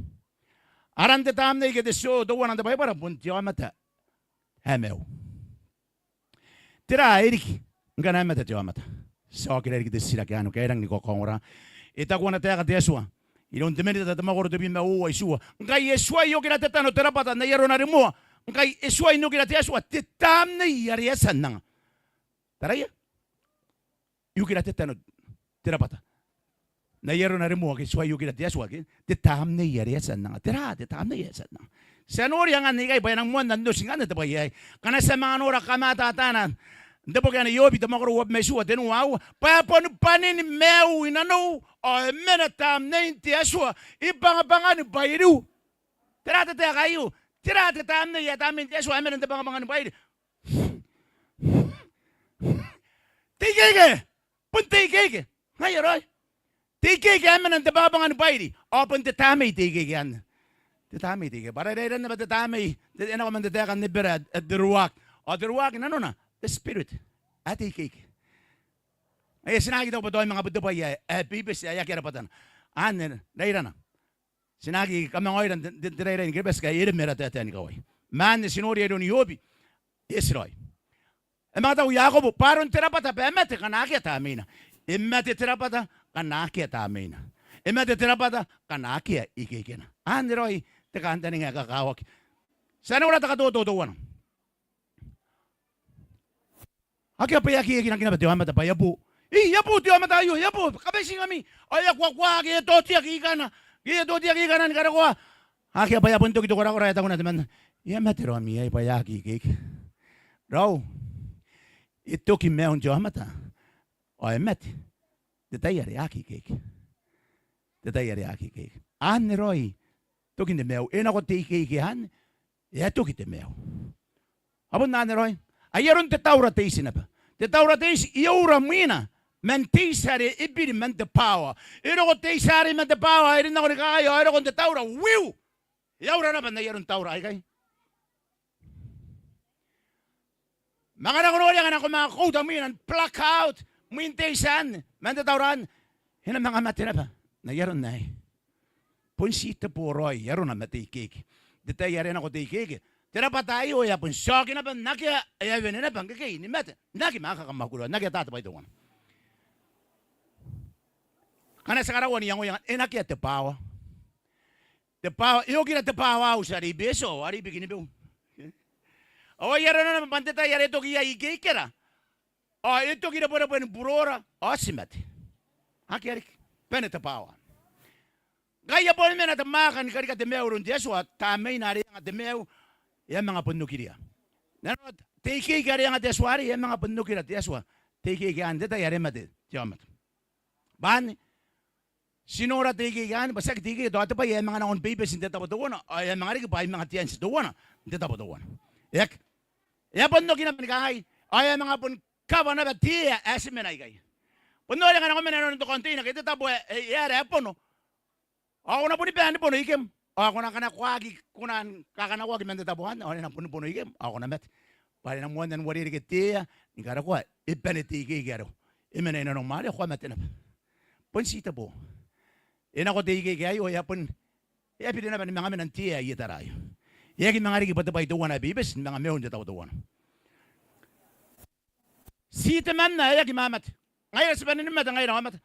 Aran te tamnei ke te soul teuana n te Baibara bon te aomata ae maiu. Tera ae riki ngkana e mate te aomata? Ti a okira riki te titiraki anne ngkai e rangi ni kakaongora. E taku ana taeka te Atua iroun te Menita te mwakoro tebwi ma uoua, itiua: Ngkai e tuai okira te tano te rabwata n ai arona rimoa, ngkai e tuai n okira te Atua te tamnei are e a tia n anga. Taraia. E okira te tano te rabwata n ai arona rimoa ke e tuai okira te Atua ke te tamnei are e a tia n anga. Tera te tamnei are e a tia n anga? Ti a noria ngkanne ikai bwa e nang moanna n oti ngkanne te bwai aei. Ngkana ti a manga nora kamataatana n te boki ae Iobi te mwakoro uabwi ma itiua, tenua, aua, bwa e boni bwanin maiu i nanou ao e mena tamnein te Atua i bangabangani bwairiu. Tera te taeka aio? Tera te tamnei ae tamnein te Atua ae mena n te bangabangani bwairi? Te ikeike. Bon te ikeike. Ngaia raoi. Te ikeike ae mena n te bangabangani bwairi. Ao bon te tamnei te ikeike anne. Te tamnei te ikeike. Bwa ara rairannaba te tamnei, te, e nako man te taeka n Ebera, e, the ruach. Ao te ruach nanona the spirit. Ae te ikeike. Ngaia ti na aki taku bwa tao e manga bon te bwai ae, ae bebete ae akea rabwatana. Anne rairana. Ti na aki kamanga oira n te, te, te rairai ni Kiribati ngkai e reme ara taetae ni kawai. Ma anne ti noria iroun Iobi, e eti raoi. E manga taku Iakobo bwa aron te rabwata bwa e mate ngkana akea tamneina. E mate te rabwata ngkana akea tamneina. E mate te rabwata ngkana akea ikeikena. Anne raoi te kantaninga ae kakawaki. Ti a nora te katoto teuana. Akea bwa e aki ekinaki naba te aomata bwa e a bo. Ii, e a bo te aomata aio, e a bo, kabaitingami. Ao e a kuakua ke e totiaki ikana, ke e totiaki ikana ni karokoa. Akea bwa e a bon toki te korakora, e taku temanna, e a mate raomi aei bwa e aki ikeike. Raou, e toki maiun te aomata ao e mate n te tai are e aki ikeike. Te tai are e aki ikeike. Anne raoi tokin te maiu. E nako te ikeike anne, e a toki te maiu. Ao bon anne raoi. Ai aron te taura te iti naba. Te taura te iti, e ura mwina man te iti are e biri man te bwaawa. E roko te iti arei man te bwaawa, e rin nako ni kangai, ao e roko n te taura, wiu! E a ura naba n ai aron taura aikai. Ma ngkana ko noria ngkana ko manga kouta mwina n blackout mwin te iti anne man te taura anne, e na manga mate naba n ai aron aei. Bon ti te bo raoi arona ma te ikeike. N te tai are e nako te ikeike, te rabwata aio e a bon tioki naba n akea, e a wene naba ngkekei ni mate, n aki manga kakamwakuri, n akea ata te bwai teuana. Ngkana ti a karaua n iangoia ngkanne, e na akea te bwaawa. te power, e okira te power house are i Betio, are i Bikenibeu. Ao ai arona naba bwa n te tai are e toki iai ikeikera, ao e toki rebwerebwe ni burora, ao ti mate. Akea riki, bane te power. Ngkai e a boni mena te mwaaka ni karika te maiu iroun te Atua, tamneina are e anga te maiu, e a manga bon okiria. Nanona te ikeike are e anga te Atua arei, e a manga bon okira te Atua te ikeike anne n te tai are e mate te aomata. Bwa anne, ti nora te ikeike anne, bwa tiaki te ikeike, tao te bwai ae e manga nakon beibeti n te tabo teuana, ao e a manga riki bwa ai manga te anti teuana n te tabo teuana. E aki. E a bon oki naba ni kangai, ao e a manga bon cover naba te ea ae ti mena ikai. Bon noria ngkana ko mena inanon te container ke te tabo ae, ae, ae aera ae bono, ao ko na boni bae ni bono ikem, ao ko na kanakoaki, ko na kakanakoaki man te tabo anne, ao e na boni bono ikem, ao ko na mate. Bwa are e na moanna n uarereke te ea ni karokoa, e bane te ikeike arei, e mena inanom are ko a mate naba. Bon ti te bo. E nako te ikeike aio, e a bon, e a biri naba ni manga mena n te ea i etara aio. E aki manga riki bwa te bwai teuana ae beibeti ni manga maiu n te tabo teuana. Ti temanna ae aki mamate. Ngaira ti bane ni mate ngaira aomata.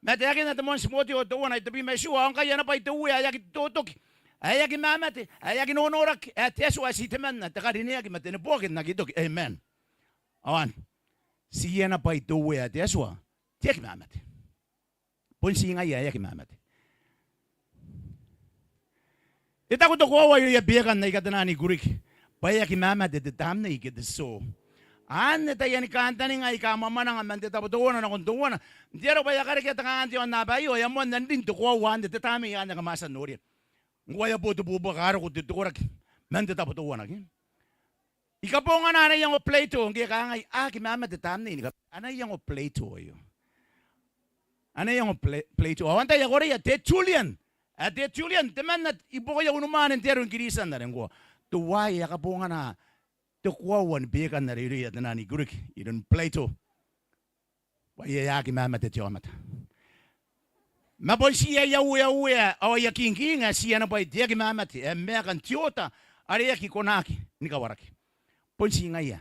Ma taekinna te moan Timoteo teuana, tebwi ma itiua, ao ngkai ana bwai te Uea ae aki totoki, ae aki mamate, ae aki nonoraki, ae te Atua ae ti temanna, te karineaki ma te neboaki n aki toki. Amen. Ao anne, ti ana bwai te Uea ae te Atua, te aki mamate. Bon ti ngaia ae aki mamate. E taku te koaua irouia beekan aika tenaan I-Kuriki bwa e aki mamate te tamnei ke te soul. Anne taiani kantaninga aika mwamwananga man te tabo teuana nakon teuana. N te aro bwa e a karekea te kangaanga n te aonnaba aio, e a moanna n rin te koaua anne, te tamnei anne kam a tia n noria. Ngkoa e a bo te buobuaka, a roko te, te koraki man te tabo teuana ke. I kabongana ana iango Plato, ngke e kangai, a aki mamate te tamnei ni kabane. Ana iango Plato aio. Ana iango Pla-, Plato. Ao antai ae koreia? Tertullian. Ae Tertullian, temanna i buakoia unimwaane n te aro ni Kiritian are ngkoa. Teuaei ae kabongana te koaua ni beekan are irouia tenaan I-Kuriki iroun Plato. Bwa e a aki mamate te aomata. Ma bon ti aia Uea uea, ao aia King king, ae ti ana bwai te aki mamate, ae maeka n te oota are e aki konaki ni kawaraki. Bon ti ngaia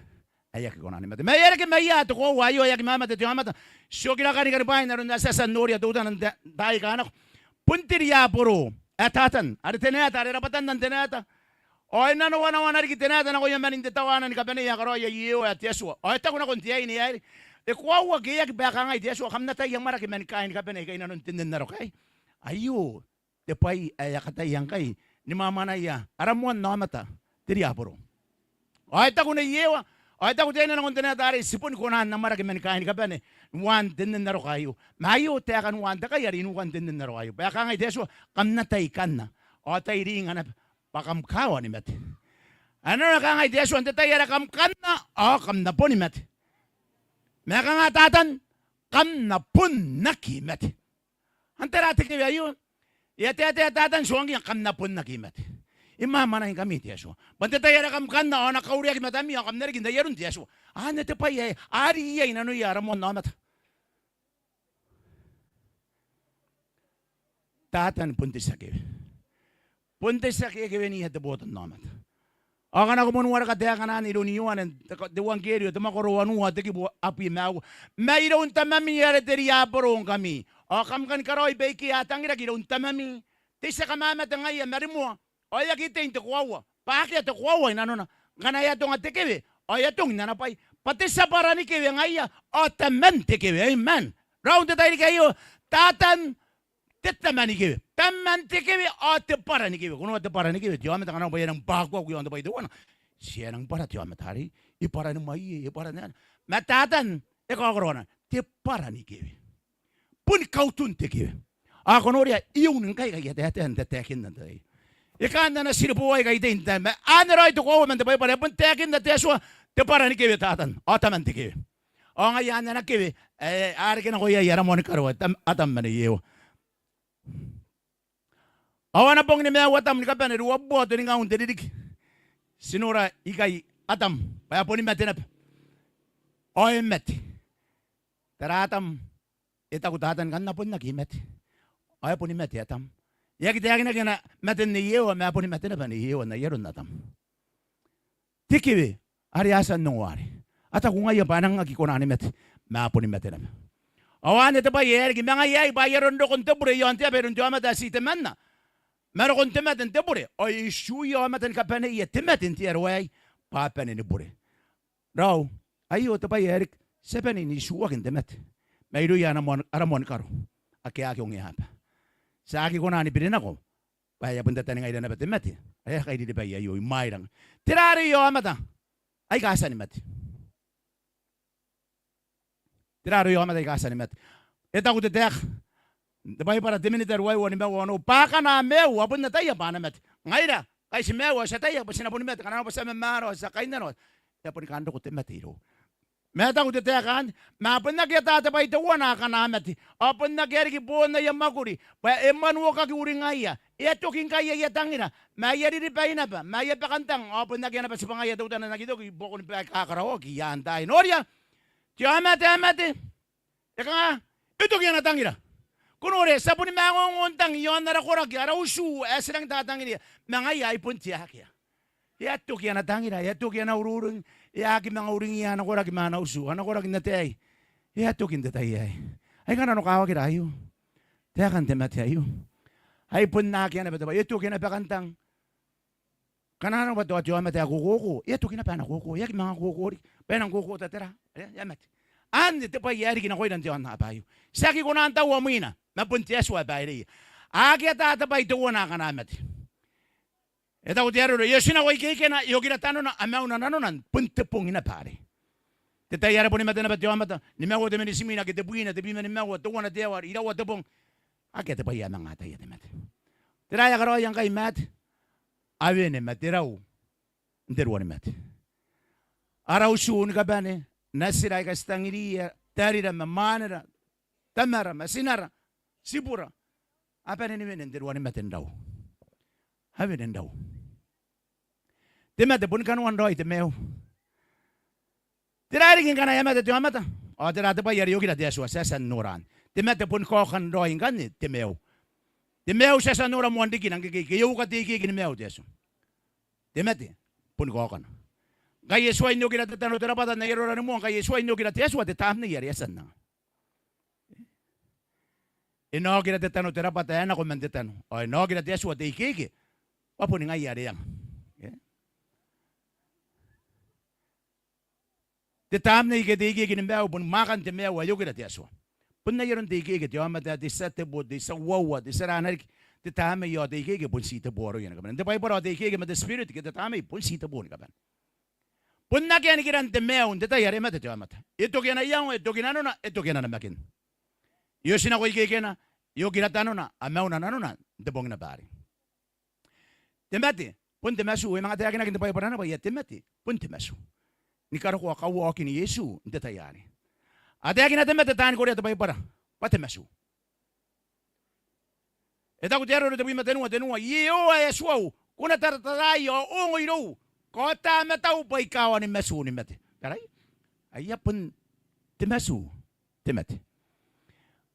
ae aki kona ni mate. Ma e a reke maia te koaua aio ae aki mamate te aomata. Ti oki rakan karibwain aron ae ti a tia n noria teutana n ta-, taai aika nako. Bon te riaboro ae Tatan, are te naeta, are rabwatana n te naeta. Ao e nanowanawana riki te naeta nakoia manin te tawaana ni kabanea ae karaoia Iehova ae te Atua. Ao e taku nakon te aine aei, e koaua ke e aki, bwa e kangai te Atua, kam na tai amwarake mani kaai ni kabane aika i nanon te nne n aroka aei. Aio te bwai ae a kataia ngkai ni mwamwanaia ara moan aomata, te riaboro. Ao e taku Nei Iehova, ao e taku te aine nakon te naeta arei, ti boni kona n amwarake mani kaai ni kabane n uaan te nne n aroka aio. Ma aio taekan uaan te kai are i nukan te nne n aroka aio. Bwa e kangai te Atua, kam na tai kanna ao tai ringa naba, bwa kam kawa ni mate. Ao nanona e kangai te Atua, n te tai are kam kanna ao kam na boni mate. Ma e kanga Tatan? Kam na bon aki mate. Ao tera te kewe aio? E a taetae Tatan tuangiia, kam na bon aki mate. E mwamwanaingkami te Atua. Bwa n te tai are kam kanna ao a na kaureaki matami ao kam na riki n ai aron te Atua. Anne te bwai ae a ri iai nanoia ara moan aomata. Tatan bon te tia kewe. Bon te tia kewe, keweniia te botannaomata. Ao ngkana ko moan wareka taekan anne iroun Ioane, te, te euangkerio, te mwakoro wanua, te kibu abwi ma aua. Mairoun tamami are te riaboro ngkami. Ao kam kani karaoi baike a tangiraki iroun tamami. Te tia kamamate ngaia ma rimoa. Ao e aki tei n te koaua. Bwa akea te koaua i nanona. Ngkana e atonga te kewe, ao e atong n ana bwai. Bwa te tia bwara ni kewe ngaia, ao taman te kewe. Amen. Raou n te tairiki aio, Tatan te tama ni kewe. Taman te kewe ao te bwara ni kewe. Ko noa te bwara ni kewe, te aomata ngkana bwa e a nang bwakuaku iaon te bwai teuana, ti a nang bwara te aomata arei. E bwara ni mwaie, e bwara n aei. Ma Tatan e kaokoro ana, te bwara ni kewe. Boni kautun te kewe. Ao ko noria, e un ngkai aia taetae n tataekinna n te tai. E kaan ana tiriboa aika itei n tai. Ma anne raoi te koaua man te Baibara, e bon taekinna te Atua, te bwara ni kewe Tatan. Ao taman te kewe. Ao ngaia anne ana kewe ae a reke nako iai ara moani karo, Atam, Atam ma Nei Ewa. Ao ana bong ni maiu Atam ni kabane, ruabubua tengaun te ririki. Ti nora ikai Atam bwa e a boni mate naba. Ao e mate. Tera Atam? E taku Tatan, kam na bon aki mate. Ao e boni mate Atam. E aki taekinaki ana maten Nei Ewa, ma e boni mate naba Nei Ewa n ai aron Atam. Te kewe are a tia n ongo arei, a taku ngaia bwa a nang aki kona ni mate, ma a boni mate naba. Ao anne te bwai ae riki ma ngaia aei, bwa ai aron rokon te bure iaon te aba iroun te aomata ae ti temanna. ma rokon te mate n te bure, ao e itiuia aomata ni kabaneia te mate n te aro aei bwa a bane ni bure. Raou, aio te bwai ae riki, ti a bane n itiuaki n te mate mairouia ara moan, ara moan karo ake a aki ongeaba. Ti a aki kona ni biri nako bwa e a bon tataningaira naba te mate are a kairiribai aio imwaira. Tera aroia aomata aika a tia ni mate? Tera aroia aomata aika a tia ni mate? E taku te taeka n te Baibara, te Minita ruaiwa, nimaua, onoua, bwa akana a maiu a bon ataia bwa a na mate. Ngaira ngkai ti maiu ao ti ataia bwa ti na boni mate, ngkana arona bwa ti a mamaara ao ti a kainnano, e a boni kan roko te mate irou. Ma e taku te taeka anne, ma a bon aki ata te bwai teuana akana a mate, ao bon akea riki boon aia mwakuri, bwa e mwanuokaki uringaia, e a toki ngkai aia tangira, ma aia riribai naba, ma aia bakantang, ao bon akea naba tibwangaia teutana n aki toki i buakoni baika a karaoaki i aan taai. Noria, te aomata ae mate e kanga? E toki ana tangira. Ko noria, ti a boni manga ongongo n tang i aon ara koraki, ara utu ae ti rangi n tatangiria, ma ngaia ai bon te akea. E a toki ana tangira, e a toki ana ururing, e a aki manga uringia ana koraki ma ana utu, ana koraki n ataei. E a toki n te tai aei. Aika nanokawakira aio. Taekan te mate aio. Ai bon akea naba te bwai, e toki ana bakantang. Ngkana arona bwa tao te aomata ae kokoko, e a toki naba ana koko, e aki manga koko riki, bwa e nang kokota tera, e a mate. Anne te bwai ae riki nakoira n te aonnaba aio. Ti aki kona n taua mwina, ma bon te Atua ae baireia. A aki ata te bwai teuana akana a mate. E taku te aro aei, e otinako ikeikena, e okira tanona, a mauna nanona, bon te bong naba arei. Te tai are boni mate naba te aomata, nimaua te miniti imwina ake tebwina, tebwi ma nimaua, teuana te aoa, iraua te bong, akea te bwai ae manga ataia te mate. Tera ae a karaoia ngkai Mate? A wene ma te rau n te ruanimate. Ara utu ni kabane, natira aika ti tangiriia, tarira ma mwanera, tamara ma tinara, tibura, a bane ni wene n te ruanimate n rau. A wene n rau. Te mate boni kanoan raoi te maiu. Tera ae riki ngkana e a mate te aomata? Ao tera te bwai are e okira te Atua? Ti a tia n nora anne. Te mate boni kaokan raoi ngkanne te maiu. Te maiu ti a tia n nora moan rikina ngkekei, ke e uka te ikeike ni maiu te Atua. Te mate boni kaokana. Ngkai e tuai n okira te tano te rabwata n ai arora ni moa, ngkai e tuai n okira te Atua te Tamnei are e a tia n anga. E na okira te tano te rabwata ae nako man te tano, ao e na okira te Atua te ikeike, bwa boni ngaia are e anga. E? Te Tamnei ke te ikeike ni maiu boni mwaakan te maiu ae okira te Atua. Bon ai aron te ikeike te aomata, te tia tebo, te tia uaua, te tia rana riki. Te Tamnei ao te ikeike bon titebo aroia ni kabane. N te Baibara ao te ikeike ma te spirit ke te Tamnei bon titebo ni kabane. Bon akea nikiran te maiu n te tai are e mate te aomata. E toki ana iango, e toki nanona, e toki ana namakin. E otinako ikeikena, e okira tanona, a mauna nanona n te bong naba arei. Te mate bon te matu. E manga taekinaki n te Baibara naba bwa te mate bon te matu ni karokoa kawaokin Iesu n te tai arei. A taekina te mate taani korea te Baibara bwa te matu. E taku te aro aei, tebwi ma tenua, tenua: Iehova ae Atuau, ko na tarataraai ao ongo irou, kaota am tau bwa I kawa ni matu ni mate. Taraia, aia bon te matu te mate.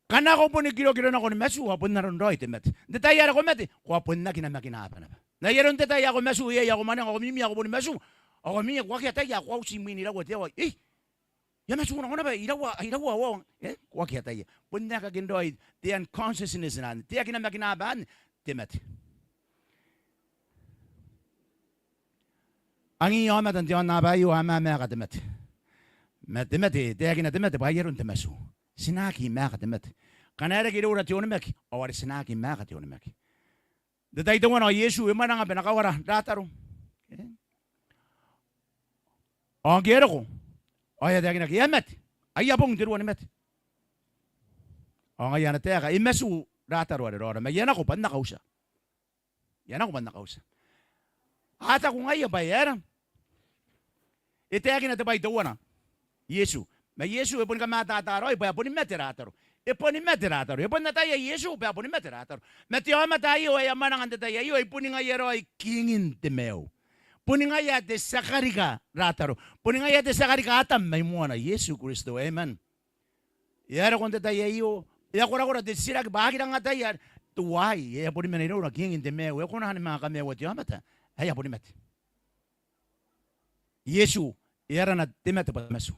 Ngkana ko boni kirokiro nako ni matu, ao bon aron raoi te mate. N te tai are ko mate, ko a bon aki namakinaaba naba. N ai aron te tai ae ko matu iai, ao ko mwananga, ao ko mimi, ao ko boni matu, ao ko mimi, ko aki ataia, ao ko a uti mwin iraua te aoa. Ei, I a matu nako naba, iraua, iraua aoa. E, ko aki ataia. Bon aekakin raoi te unconsciousness anne, te aki namakinaaba anne, te mate. Angiia aomata n te aonnaba aio a mamaaka te mate. Ma te mate, e taekina te mate bwa ai aron te matu. Ti na aki maaka te mate. Ngkana e reke iroura te onimaki, ao are ti na aki maaka te onimaki. N te tai teuana ao Iesu e mwananga bwa e na kawara Rataro. E? Ao ngke e roko ao e a taekinaki e a mate. Aia bong te ruanimate. Ao ngaia ana taeka, e matu Rataro are raora, ma I a nako bwa N na kautia. I a nako bwa N na kautia. A taku ngaia bwa e aera? E taekina te bwai teuana Iesu. Ma Iesu e boni kamatata raoi bwa e boni mate Rataro. E boni mate Rataro. E bon ataia Iesu bwa e boni mate Rataro. Ma te aomata aio ae e a mwananga n te tai aio, e boni ngaia raoi kingin te maiu. Boni ngaia te tia karika Rataro. Boni ngaia te tia karika Atam mai moana, Iesu Kristo. Amen. E a roko n te tai aio, e a korakora te titiraki bwa a aki rang ataia. Teuaei, e a boni mena iroura kingin te maiu, e kona ni manga kamaiua te aomata ae e a boni mate. Iesu, e arana te mate bwa te matu.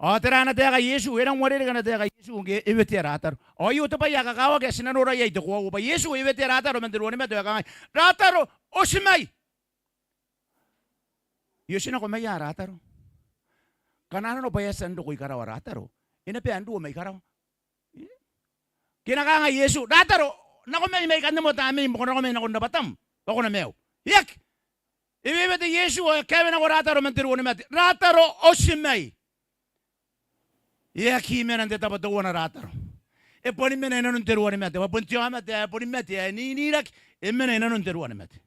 Ao tera ana taeka Iesu? E rang uarereke ana taeka Iesu ngke e wetea Rataro. Ao aio te bwai ae kakawaki ae ti na nora iai te koaua bwa Iesu e wetea Rataro man te ruanimate ao e kangai, Rataro, oti mai! E oti nako maia Rataro. Ngkana arona bwa e a tia n roko i karawa Rataro, e na bae n ruo mai karawa. Ke e na kangai Iesu, Rataro, nako mai mai ikanne moa tamneim, bwa ko na nako mai nakon rabwatam bwa ko na maiu. E aki. E wewete Iesu ao e kaewe nako Rataro man te ruanimate. Rataro, oti mai! E aki mena n te tabo teuana Rataro. E boni mena i nanon te ruanimate. Bwa bon te aomata ae boni mate, ae niniraki, e mena i nanon te ruanimate.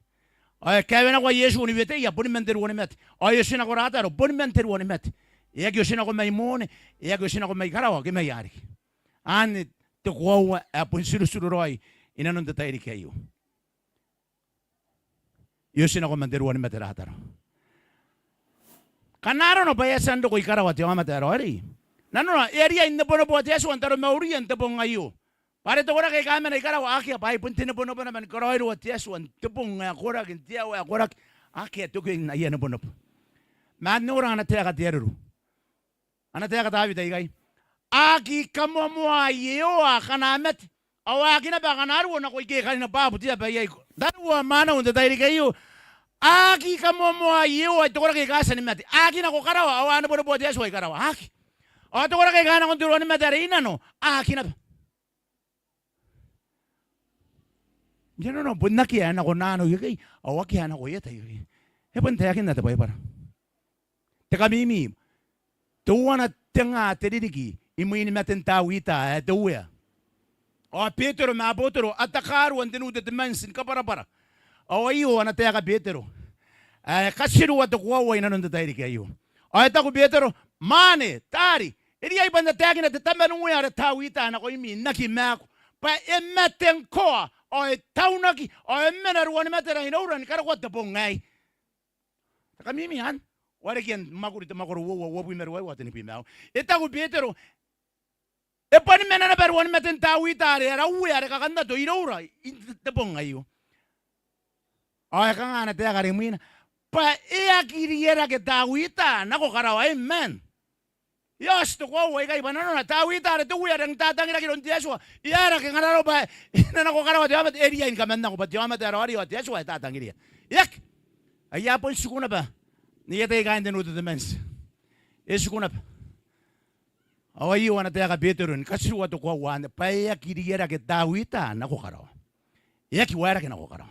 Ao e kaewe nako Iesu ni weteia boni man te ruanimate. Ao e oti nako Rataro boni man te ruanimate. E aki oti nako mai mone, e aki oti nako mai karawa ke mai ariki. Anne te koaua ae bon tirotiroraoi i nanon te tairiki aio. E oti nako man te ruanimate Rataro. Ngkana arona bwa e a tia n roko i karawa te aomata ae raoiroi, nanona e a riai n neboneboa te Atua n taromauria n te bong aio. Bwa are te koraki aika mena i karawa akea, bwa ai bon te nebonebo naba ni karaoiroa te Atua n te bong ae koraki, n te aoa ae koraki. Akea te oki n aia nebonebo. Ma n nora ana taeka te arero. Ana taeka Tawita ikai. A aki kamoamoaa Iehova akana mate, ao a aki naba akana ruo nako ike kani naba butia bwa iai tariu ao mwaneu n te tairiki aio. A aki kamoamoaa Iehova, te koraki aika a tia ni mate. A aki nako karawa, ao a neboneboa te Atua i karawa. A aki. Ao te koraki aika nako n te ruanimate are i nano, a aki naba. N te nano bon akea ae nako nano ikekei, ao akea ae nako i eta ikekei. E bon taekinna te Baibara. Te kamimi, teuana te nga te ririki imwin maten Tawita ae te Uea. Ao Betero ma abotoro a takarua n te Nu Tetemanti ni kabwarabwara. Ao aio ana taeka Betero ae katirua te koaua i nanon te tairiki aio. Ao e taku Betero, mwaane, taari, e riai bwa N na taekina te tama n uea are Tawita nakoimi n aki maaku, bwa e mate ngkoa, ao e taunaki, ao e mena ruanimatera iroura ni karokoa te bong aei. Te kamimi anne. Wareki n Mwakuri, te mwakoro uoua, uabwi ma ruaiwa, tenibwi ma aua. E taku Betero, e boni mena naba ruanimaten Tawita are ara Uea are kakannato iroura n te bong aio. Ao e kanga ana taeka are imwina? Bwa e aki rierake Tawita nako karawa. Amen. E oti te koaua ikai bwa nanona Tawita are te Uea are e rang tatangiraki iroun te Atua, e aera ke ngkana arona bwa e na nako karawa te aomata? E riai ni kamannako bwa te aomata ae raoiroi ao te Atua ae tatangiria. E aki. Ai a bon tiku naba n aia tai kaain te Nu Tetemanti. E tiku naba. Ao aio ana taeka Betero ni katirua te koaua anne, bwa e aki rierake Tawita nako karawa. E aki waerake nako karawa.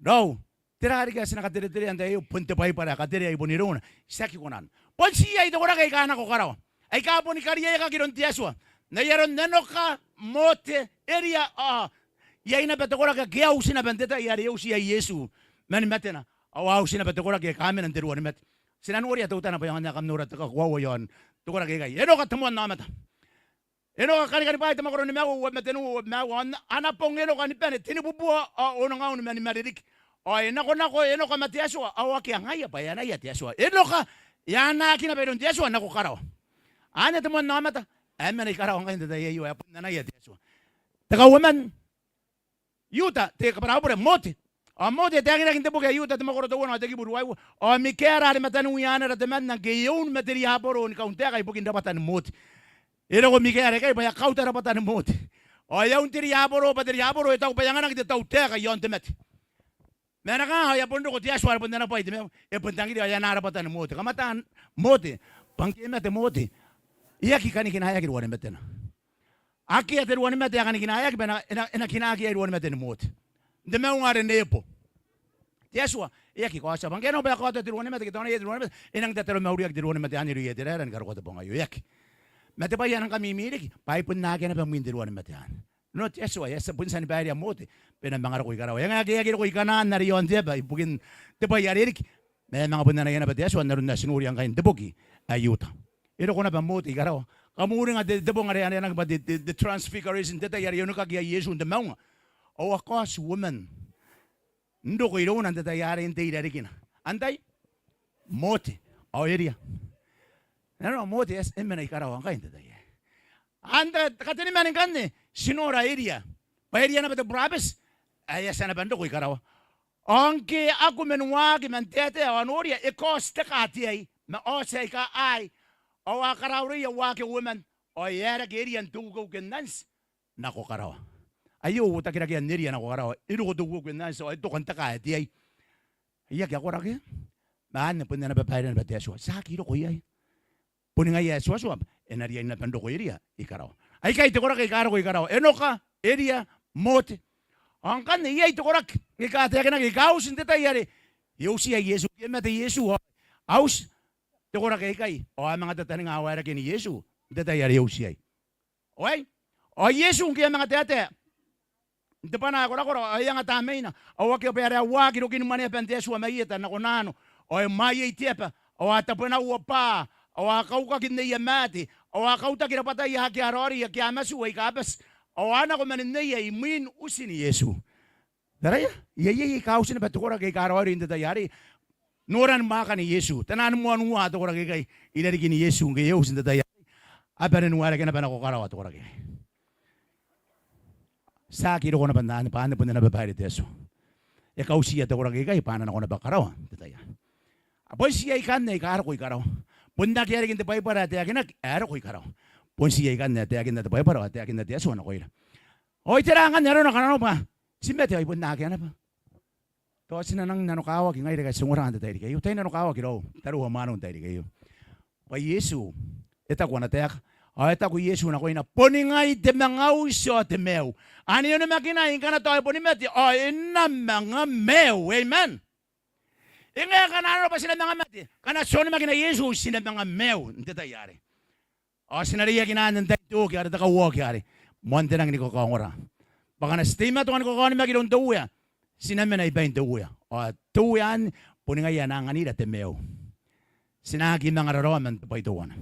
Raou, tera riki ae ti na katereterea n te tai aio? Bon te Baibara ae katerea i bon irouna. Ti aki kona. Bon ti iai te koraki aika nako karawa aika boni kariaiakaki iroun te Atua. N ai aron Enoka, Mote, Eria, ao iai naba te koraki ake a uti naba n te tai are e uti iai Iesu mani matena. Ao a uti naba te koraki aika mena n te ruanimate. Ti na noria teutana bwa e aonga n ae kam nora te kakoaua iaon te koraki aikai. Enoka te moan aomata. Enoka Kanikani Bwaai, te mwakoro nimaua, uabwi ma tenua, uabwi ma aua. Ao ana bong Enoka ni bane, tenibubua ao onongaun ma nimaua ririki. Ao e nakonako Enoka ma te Atua, ao akea ngaia bwa e anaia te Atua. Enoka e anaaki naba iroun te Atua nako karawa. Anne te moan aomata ae mena i karawa ngkai n te tai aio, ae bon anaia te Atua. Te kauoman, Iuta, te kabwarabure, Mote. Ao Mote e taekinaki n te boki ae Iuta, te mwakoro teuana ao te kibu ruaiwa. Ao Mikaera are mataniwi anera temanna ngke e un ma te riaboro ni kauntaeka ibukin rabwatan Mote. E roko Mikaera ikai bwa e a kauta rabwatan Mote. Ao e a un te riaboro bwa te riaboro e taku bwa e anganaki te tautaeka iaon te mate. Ma e na kanga? Ao e a bon roko te Atua are bon ana bwai te maiu, e bon tangiria ao e anaa rabwatan Mote. Kamwataan Mote, bwa ngke e mate Mote, e aki kanikinaeaki ruanimatena. Akea te ruanimate ae kanikinaeaki bwa e na, e na, e na kinaaki iai ruanimaten Mote. N te maunga are Nebo. Te Atua e aki kaotia bwa ngke arona bwa e kaota te ruanimate ke tao e na iai te ruanimate, e nang tataromauriaki te ruanimate anne irouia Iteraera ni karokoa te bong aio. E aki. Ma te bwai ae nang kamimi riki bwa ai bon akea naba mwin te ruanimate anne. Nanona te Atua e a tia bon tia ni bairea Mote bwa e na manga roko i karawa. E ngae ngke e aki roko i Kanaan are iaon te aba ibukin te bwai are riki, ma e manga bon anaia naba te Atua n aron ae ti noria ngkai n te boki ae Iuta. E roko naba Mote i karawa. Kam uringa te, te bong are aranaki bwa te, te, te Transfiguration, te tai are e onikaki iai Iesu n te maunga. Ao a kaoti uoman n roko irouna n te tai arei n te irarikina. Antai? Mote. Ao Eria. Nanona Mote e a tia, e mena i karawa ngkai n te tai aei. Ao n te kateniman ngkanne ti nora Eria. Bwa Eria naba te burabeti ae e a tia naba n roko i karawa. Ao ngke a kume n waaki man taetae ao a noria, e kaoti te kaa te ai ma aoti aika aai. ao a karaureia waaki uoman, ao e aerake Eria n te ukeuke n anti nako karawa. Aio uotakirakean Eria nako karawa, e roko te ukeuke n anti ao e toka n te kaa ae te ai. E aki akoraki, ma anne bon ana babaire naba te Atua. Ti aki roko iai. Boni ngaia ae Tua, Tua e na riai naba n roko Eria i karawa. Aikai te koraki aika roko i karawa: Enoka, Eria, Mote. Ao ngkanne iai te koraki aika taekinaki aika a uti n te tai are e utia Iesu. Ngke e mate Iesu ao a uti te koraki aikai ao a manga tataninga waeraken Iesu n te tai are e uti iai. Ao ai, ao Iesu ngke e a manga taetae n te bwana ae korakora ao e anga tamneina, ao akea bwa e aera e a waaki iroun mwaneaban te Atua mai eta nako nano, ao e mwaiei te aba, ao a tabwenaua bwa, ao a kaukaki nneia maate, ao a kautaki rabwataia ake a raoiroi, ake a matu, aika bati, ao a nako man nneia imwin utin Iesu. Taraia, iai, iai aika a uti naba te koraki aika raoiroi n te tai arei. Noran mwaakan Iesu, tenaan moan uaa te koraki aikai i rarikin Iesu ngke e uti n te tai arei. A bane n waerake naba nako karawa te koraki aikai. Ti aki roko naba n anne, bwa anne bon ana babaire te Atua. E kautiia te koraki aikai bwa a na nako naba karawa n te tai arei. Ao bon ti aikanne aika roko i karawa. Bon akea riki n te Baibara ae taekinaki ae roko i karawa. Bon ti aikanne ae taekinna te Baibara ao taekinna te Atua nakoira. Ao itera ngkanne arona kananoa bwa ti mate ao ai bon akea naba. Tao ti na nang nanokawaki ngaira aika ti ongora n te tairiki aio. Tai nanokawaki raou, tariu ao mwaneu, n te tairiki aio. Bwa Iesu e taku ana taeka, ao e taku Iesu nakoina: Boni ngai te manga uti ao te maiu. Ane onimakinai ngkana tao e boni mate ao e na manga maiu. Amen. E ngae ngkana arona bwa ti na manga mate, ngkana ti onimakina Iesu ti na manga maiu n te tai arei. Ao ti na reiakina anne n tain te oki are te kauoki arei, moan te rangi ni kakaongora. Bwa ngkana ti teimatoa ni kakaonimaki iroun te Uea, ti na mena i bain te Uea. Ao te Uea anne boni ngaia ae na anganira te maiu. Ti na aki manga raraoma n te bwai teuana.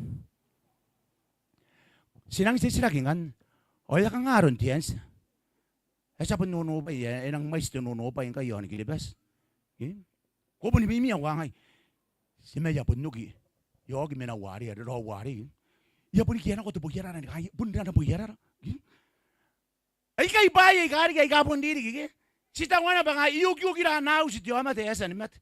Ti nang titiraki ngkanne, ao e a kanga aron te anti? E a tia bon nonobwai, e nang mwaiti te nonobwai ngkai i aon Kiribati. Ke? Ko boni mimi ao ko kangai, ti ma, e a bon oki, e a oki mena warei, e a raraoi warei. E a boni kia nako te boiarara ni kangai, bon rana boiarara. Ke? Aikai bwaai aika riki aika bon ririki ke? Ti taku naba bwa kanga e okioki ra ana auti te aomata ae e a tia ni mate.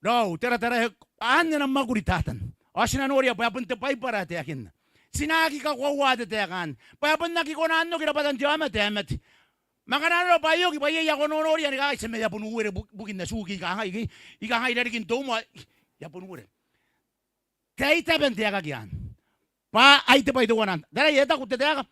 Raou, taratara, e, anne ana mwakuri Tatan. Ao ti na noria bwa e bon te Baibara ae taekinna. Ti na aki kakoaua te taeka anne bwa e bon aki kona n oki rabwatan te aomata ae mate. Ma ngkana arona bwa e oki, bwa iai ae ko nonoria ni kangai, ti ma, e a bon uere bu-, bukin atuki, I kangai, I kangai i rarikin te umwa, e a bon uere. Kaitaban te aekaki anne. Bwa ai te bwai teuana. Taraia, e taku te taeka,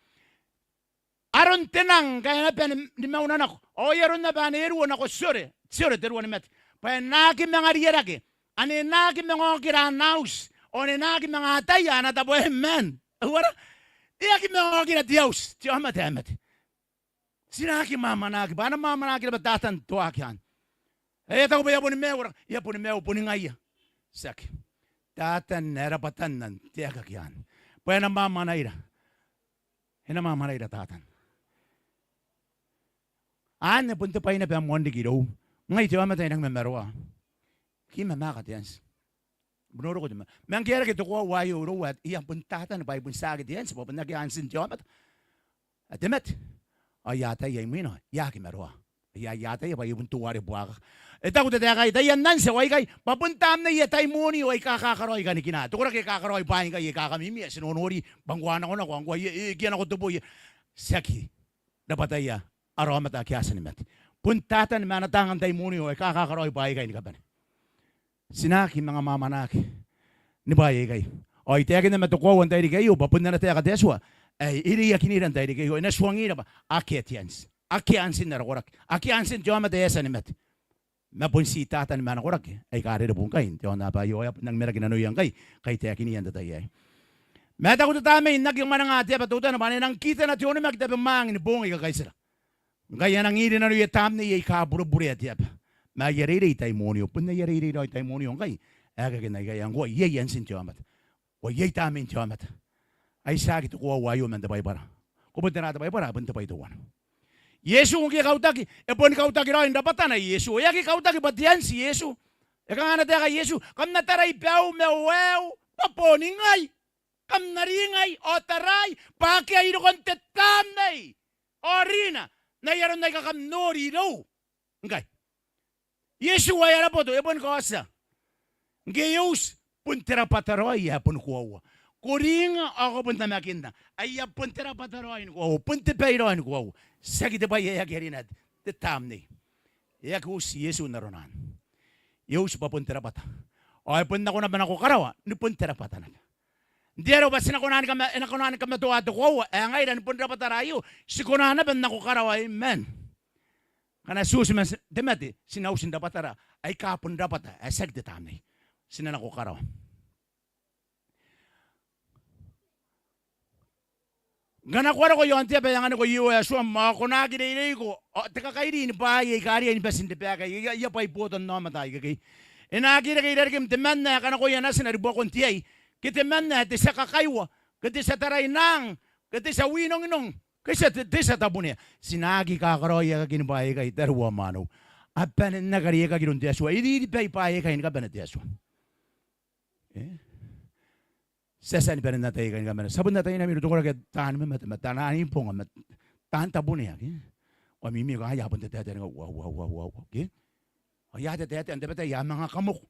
aron te nang ngkae e na bane ni mauna nako, ao ai aron naba ane e ruo nako tiore, tiore te ruanimate, bwa e na aki manga rierake, ane e na aki manga okira ana auti, ao ane e na aki manga ataia ana tabo. Amen. Ao ara, e aki manga okira te auti te aomata ae mate. Ti na aki mwamwanaki bwa e na mwamwanaki naba Tatan te waaki anne. E taku bwa e a boni maiu, e a boni maiu boni ngaia. Tiaki. Tatan ae rabwatan te aekaki anne. Bwa e na mwamwanaira. E na mwamwanaira Tatan. Anne bon te bwai naba ae moan riki irou. Ngai te aomata ae I nang mamaroa, ke I mamaaka te anti? Bon roko te ma-, ma ngke e reke te koaua aio iroua, e a bon Tatan bwa e bon tiaki te anti, bwa bon akea antin te aomata ae te mate. Ao I ataia imwina, I aki maroa. I a, I ataia bwa I bon teuare buakaka. E taku te taeka, taian anti ao aikai bwa bon tamneia taimonio aika kakaraoi kanikina. Te koraki aika kakaraoi bwaai ngkai aika kamimi ae ti nonori bwa ngkoa a nakonako, ao ngkoa e, e kia nako te boi. Tiaki rabwataia ara aomata ake a tia ni mate. Bon Tatan ma ana taanga n taimonio aika kakaraoi bwaai aikai ni kabane. Ti na aki manga mwamwanaki ni bwaai aikai. Ao I taekinna ma te koaua n tairiki aio bwa bon ana taeka te Atua ae e reiakinira n tairiki aio, e na tuangira bwa akea te anti. Akea antin ara koraki. Akea antin te aomata ae e a tia ni mate. Ma bon ti Tatan ma ana koraki aika rerebo ngkai n te aonnaba aio, ao e a bon nang maraki nanoia ngkai, kai taekinia n te tai aei. Ma e taku te Tamnei n aki mwananga te aba teutana bwa ane e nang kitana te onimaki tabe mwaang ni boong aika kaitira. Ngkai a nang iri nanoia tamnei aika bureburea te aba, ma aia reirei taimonio. Bon aia reirei raoi taimonio ngkai aekakin aikai, ao ngkoa iai antin te aomata. Ao iai tamnein te aomata. Ai tiaki te koaua aio man te Baibara. Ko bon tara te Baibara, bon te bwai teuana. Iesu ngke e kautaki, e boni kautaki raoi n rabwatana Iesu. E aki kautaki bwa te anti Iesu. E kanga ana taeka Iesu? Kam na tarai baiu ma waeu bwa boni ngai. Kam na ringai ao tarai bwa akea irikon te Tamnei ao rina n ai aron aika kam nori irou ngkai. Iesu ae ara boto e boni kaotia ngke e uti Bon te rabwata raoi ae boni koaua. Ko ringa ao ko bon namakinna. Aia bon te rabwata raoi ni koaua. Bon te bai raoi ni koaua. Tiaki te bwai ae aki arina te tamnei. E aki uti Iesu n aron anne. E uti bwa bon te rabwata. Ao e bon nako naba nako karawa ni bon te rabwata naba. N te aro bwa ti na kona ni kama, e na kona ni kamatoa te koaua ae ngaira ni bon rabwatara aio. Ti kona naba n nako karawa, amen. Ngkana ti uti ma te mate, ti na uti n rabwatara aika bon rabwata ae tiaki te tamnei. Ti na nako karawa. Ngkana ko a roko i aon te aba ae anganiko Iehova Atuam ao ko na aki reireiko, ao te kakairi ni bwaai aika riai ni bati n te baeka, aia, aia bwai botannaomata ikekei. E na aki reke i rarikim temanna ae kanakoia natina ribwakon te ai, ke temanna ae te tia kakaiwa, ke te tia tarainang, ke te tia winonginong, ke te tia, te, te tia tabunea. Ti na aki kakaraoi aekakin bwaai aikai, tariu ao mwaneu. A bane n aki kariaiakaki iroun te Atua. E riribai bwaai aikai ni kabane te Atua. E? Ti a tia ni bane n atai aikai ni kabane. Ti a bon ataia naba iroun te koraki ae taani mamate ma taani bonga ma taani tabunea, ke? Ao a mimi kanga aia bon te taetae ni kanga, ua, ua, ua, ua, ua, ke? Ao aia te taetae n tabetai a manga kamoko.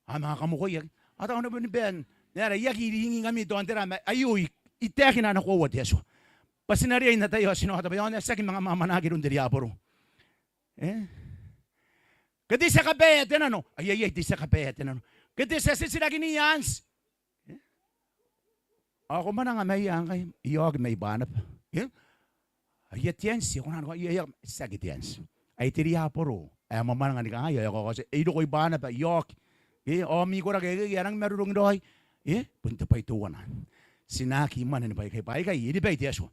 A manga kamokoia, ke? A taku naba ni bane. Ngaia are I aki ringingkami tao n tera ma aio I, I taekina ana koaua te Atua. Bwa ti na riai n ataia ao ti na oota bwa e aonga n tiaki manga mwamwanaki iroun te riaboro. E? Ke te tia kabaea te nano. Aia, aia, te tia kabaea te nano. Ke te tia titirakinia anti. E? Ao ko mwananga mai ia ngkai, e oki mai Banaba. E? Aia te anti, e kona n oki, aia, aia, tiaki te anti. Ai te riaboro ae mwamwananga ni kangai, ao e kaotia, e roko i Banaba, e oki. E, ao ami koraki aikai a rangi ni marurung raoi. E? Bon te bwai teuana. Ti na aki mwane ni bwai aikai, bwa aikai e ribai te Atua.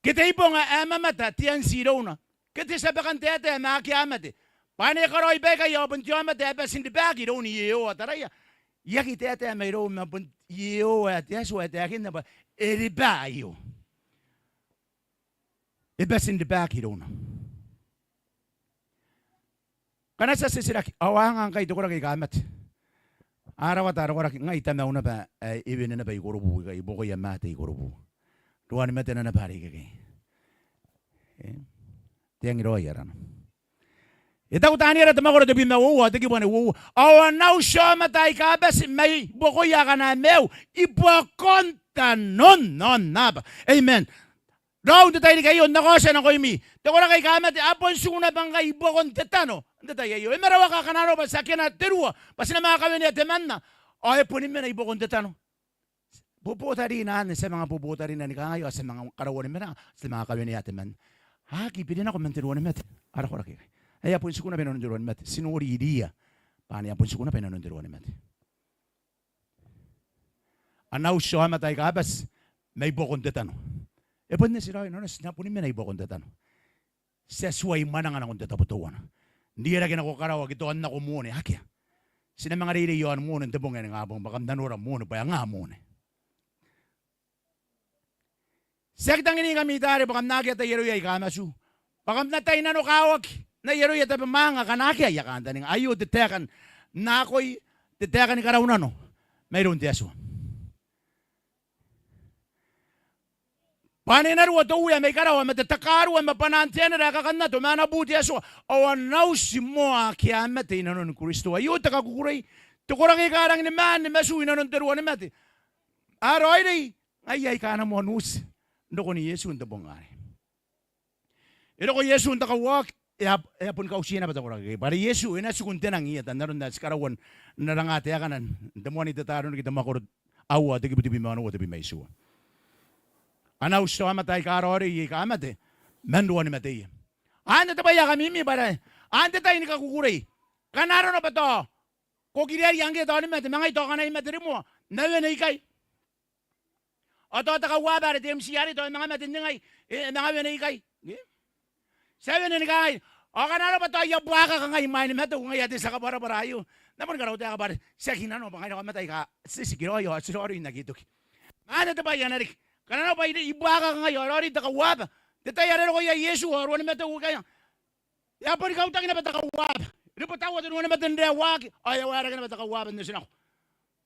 Ke te ibonga ae mamata te anti irouna. Ke te tia bakantaetae ma akea mate. Bwa ane e karaoi baikai ao bon te aomata ae bati n ribaki iroun Iehova, taraia. I aki taetae mairoum ma bon Iehova ae te Atua ae taekinna bwa e riba aio. E bati n ribaki irouna. Ngkana ti a titiraki, ao a anga ngkai te koraki aika mate. A rawata ara koraki, ngai tamau naba ae e wene naba i Korobu ikai, i buakoia maate i Korobu. Ruanimatena naba are ikekei. E? Te angiraoi arana. E taku Taniera te mwakoro tebwi ma uoua, te kibu ae uoua. Ao a na uti aomata aika bati mai buakoia akana maiu i buakon tanon aonnaba. Amen. Raou n te tairiki aio N na kaotia nakoimi, te koraki aika mate a bon tiku naba ngkai i buakon te tano n te tai aio. E marawa akana arona bwa ti a kena te rua bwa ti na manga kawenea temanna ao e boni mena i buakon te tano. Bobotarina anne, ti a manga bobotarina ni kangai ao ti a manga karaua ni mena, ti a manga kawenea temanna. A aki biri nako man te ruanimate ara koraki aikai. Ae a bon tiku naba i nanon te ruanimate. Ti nori iriia bwa ane a bon tiku naba i nanon te ruanimate. A na uti aomata aika bati mai buakon te tano. E bon eti raoi, nanona ti na boni mena i buakon te tano. Ti a tuai mwananga nakon te tabo teuana n rierake nako karawa ke tao n nako Mone, akea. Ti na manga reirei i aon Mone n te bong ae ningabong bwa kam na nora Mone bwa e nga Mone. Ti aki tangiringkami taari bwa kam na akea taiaroia aika matu, bwa kam na tai nanokawaki n ai aroia tabemwaang akana akea aia kantaninga. Aio te taeka n akoi, te taeka ni karaunano mairoun te Atua. Bwa ane e na ruo te Uea mai karawa ma te takarua ma bwanaan te anera ae kakannato ma ana bu te Atua, ao a na uti moa ake a mate i nanoni Kristo. Aio te kakukurei. Te koraki aika rangi ni maan ni matu i nanon te ruanimate, a raoiroi ngaia aika a na moan uti n rokon Iesu n te bong arei. E roko Iesu n te kauaoki, e a, e a boni kautiia naba te koraki aikai. Bwa are Iesu e na tiku n te nang ieta n aron ae ti karaua n ara nga taekana n te moani Tetaronike te mwakoro aua, te kibu tebwi ma onoua, tebwi ma itiua. A na uti aomata aika raoiroi aika mate man ruanimateia. Anne te bwai ae kamimi bwa are anne te tai ni kakukurei. Ngkana arona bwa tao ko kiriaria ngke tao ni mate, ma ngai tao ngkana I mate rimoa, ma wene ikai. Ao tao te kauaba are te M C arei tao e manga mate n ningai, e manga wene ikai. Ti a wene ni kangai. Ao ngkana arona bwa tao I a buakaka ngai imwain mateu, ngaia te tia kabwarabwara aio. N na boni karau taeka bwa are tiaki nanona bwa ngaira aomata aika ti tikiraoi ao ti raoiroi n aki toki. Ma anne te bwai ae na riki. Ngkana arona bwa I buakaka ngai ao raoiroi te kauaba. Te tai are e roko iai Iesu ao ruanimateu ikai, e a boni kautaki naba te kauaba. Ribotaua te ruanimate n raewaaki ao e a waerake naba te kauaba n otinako.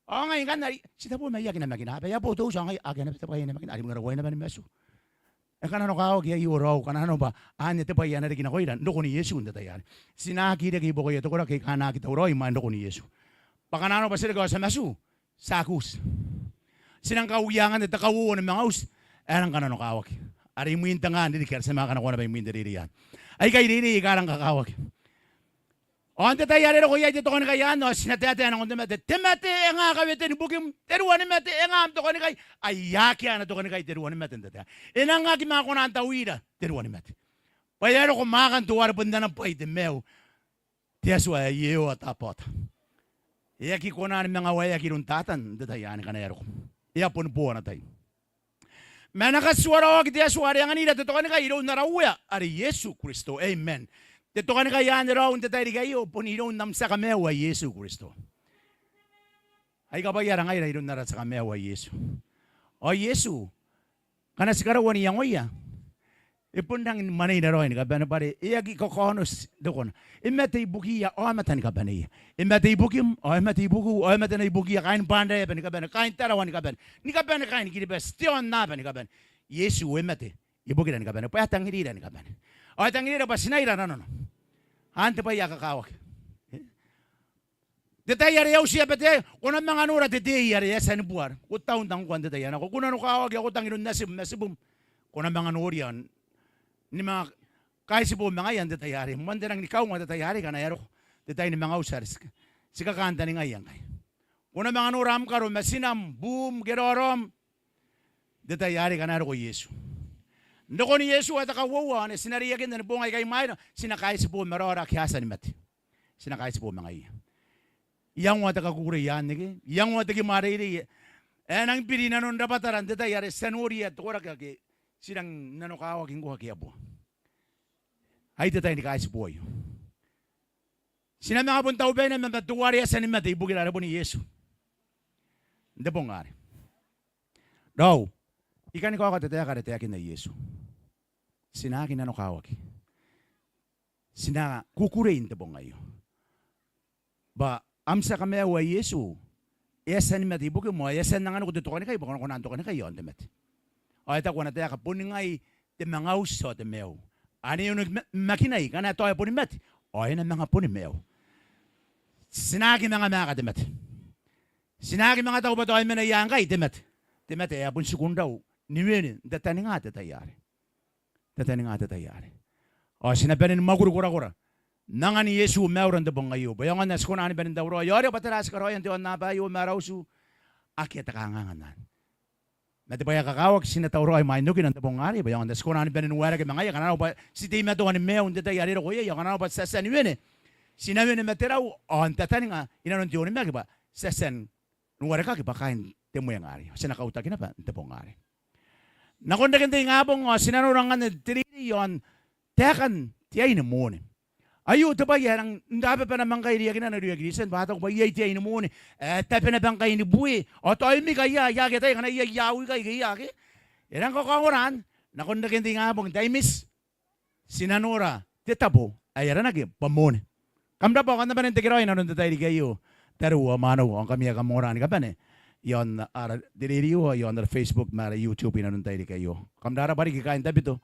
Ao ngai ngkanne are ti tabo ma I aki namakina, bwa e a bo te uti ao ngai akea naba te bwai ae I namakina, are I manga roko naba ni matu. E kananokawaki aio raou, ngkana arona bwa anne te bwai ae na riki nakoira n rokon Iesu n te tai arei. Ti na aki reke i buakoia te koraki aika a na aki tauraoi imwain rokon Iesu. Bwa ngkana arona bwa ti reke ao ti a matu, Tiakote. Ti nang kauia angan te kauoua ni manga uti ae e nang kananokawaki are imwin te nga n ririki are ti a manga kanakoa naba imwin te reirei anne. Aikai reirei aika a rang kakawaki. Ao n te tai are e roko iai te tokanikai anne ao ti na taetae nakon te mate. Te mate, e nga kawetean bukim? Te ruanimate, e nga am tokanikai? Ai akea ana tokanikai te ruanimate n te tai. E nang aki manga kona n tauira te ruanimate bwa e a roko mwaakan teuare bon ana bwai te maiu, te Atua ae Iehova Tabaota. E aki kona ni manga waeaki iroun Tatan n te tai anne ngkana e a roko. E a boni bo ana tai. Ma e na katituaraoaki te Atua are anganira te tokanikai iroun ara Uea are Iesu Kristo. Amen. Te tokanikai anne raou n te tairiki aio bon iroun am tia Kamaiu ae Iesu Kristo. Ai kabwaia ara ngaira iroun ara tia Kamaiu ae Iesu. Ao Iesu, ngkana ti karaua n iangoia, e bon rangi ni mwaneira raoi ni kabane bwa are e aki kakaonoti rokona. E mate ibukiia aomata ni kabaneia. E mate ibukim ao e mate ibukiu ao e mate naba ibukiia kaain Banrae ni kabane, kaain Tarawa ni kabane, ni kabane kaain Kiribati, te aonnaba ni kabane. Iesu e mate ibukira ni kabane bwa e tangirira ni kabane. Ao e tangirira bwa ti na ira nanona. Anne te bwai ae kakawaki. N te tai are e a uti Abate, ko na manga nora te tei are e a tia ni bua are ko taunta ngkoa n te tai ae nako. Ko nanokawaki ao ko tangiria natim ma tibum. Ko na manga noria ni manga kaitibo ma ngaia n te tai arei. Moan te rangi ni kaunga te tai arei ngkana e a roko te tai ni manga uti are ti kakantaningaia ngkai. Ko na manga nora am karo ma tinam, buum ke raoraom n te tai arei ngkana e roko Iesu. N rokon Iesu ao te kauoua ao ane ti na reiakinna ni boong aikai imwaira, ti na kaitibo ma raora ake a tia ni mate. Ti na kaitibo ma ngaiia. Iangoa te kakukurei anne ke? Iangoa te kimwareirei ae e nang biri i nanon rabwatara n te tai are ti a noria te koraki ake ti rang nanokawaki ngkoa ke a bua. Ai te tai ni kaitibo aio. Ti na manga bon taubaina ma teuare a tia ni mate ibukira are bon Iesu n te bong arei. Raou, I kani kaoka te taeka are taekinna Iesu. Ti na aki nanokawaki. Ti na kukurei n te bong aio bwa am tia Kamaiu ae Iesu e a tia ni mate ibukim ao e a tia n anganiko te tokanikai bwa ko na kona n tokanikai i aon te mate. Ao e taku ana taeka, boni ngai te manga uti ao te maiu. Ane e onimaki nai ngkana tao e boni mate ao e na manga boni maiu. Ti na aki manga maaka te mate. Ti na aki manga taku bwa tao e mena ia ngkai te mate. Te mate ae bon tiku n rau ni wene n tataninga te tai arei. Tataninga te tai arei. Ao ti na bane ni mwakuri korakora n angan Iesu maiura n te bong aio bwa e aonga n ae ti kona ni bane n tauraoi. Ao are bwa tera ae ti karaoia n te aonnaba aio ma ara utu? Akea te kanganga n anne. Ma te bwai ae kakawaki, ti na tauraoi imwain okina n te bong arei bwa e aonga n ae ti kona ni bane n uarereke ma ngaia ngkana arona bwa ti teimatoa ni maiu n te tai are e roko iai. Ao ngkana arona bwa ti a tia ni wene, ti na wene ma te rau ao n tataninga i nanon te onimaki bwa ti a tia n uarekaki bwa kaain te mwenga arei. Ao ti na kautaki naba n te bong arei. Nakon reken te ingabong ao ti na nora ngkanne te reirei i aon taekan te aine mone. Aio te bwai ae e rang n tabeba naba ngkai reiakinana irouia Kristian bwa a taku bwa iai te aine mone ae tabe naba ngkai ni bue. Ao tao e mika ia, ia ke tai ngkana iai ia au ikai ke ia ke. E rang kakaongora anne. Nakon reken te ingabong, Times, ti na nora te tabo ae aranaki bwa mone. Kam rabwa, kam na bane n tekeraoi i nanon te tairiki aio, tariu ao mwaneu ao ngkami ae kam ongora ni kabane i aon ara te rerio, i aon ara Facebook ma ara YouTube i nanon te tairiki aio. Kam rabwa riki kaain Tabiteuea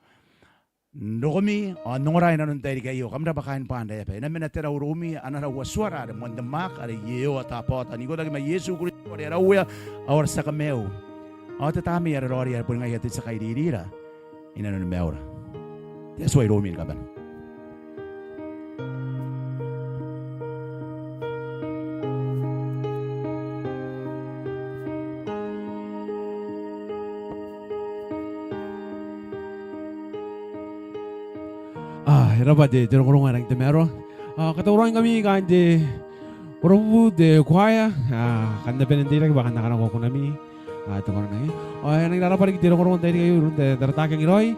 n rokomi ao n ongora i nanon te tairiki aio. Kam rabwa kaain Banrae bwa e na mena te rau iroumi, ana rau Atuara are moan te mwaaka are Iehova Tabaota, n ikotaki ma Iesu Kristo are ara Uea ao ara tia Kamaiu ao te Tamnei are raoiroi are boni ngaia te tia kairira i nanoni maiura. Te Atua iroumi ni kabane. Ao e rabwa te, te rongorongo ae rangi n tamaroa. Ao katauraoingkami kaain te korobubu, te kuaea, ao kam na bane n teirake bwa kam na kanakoa kunami. Ao te koraki ae, ao e rangi n rarabwa riki te rongorongo n tairiki aio iroun te Tarataaki Angiraoi.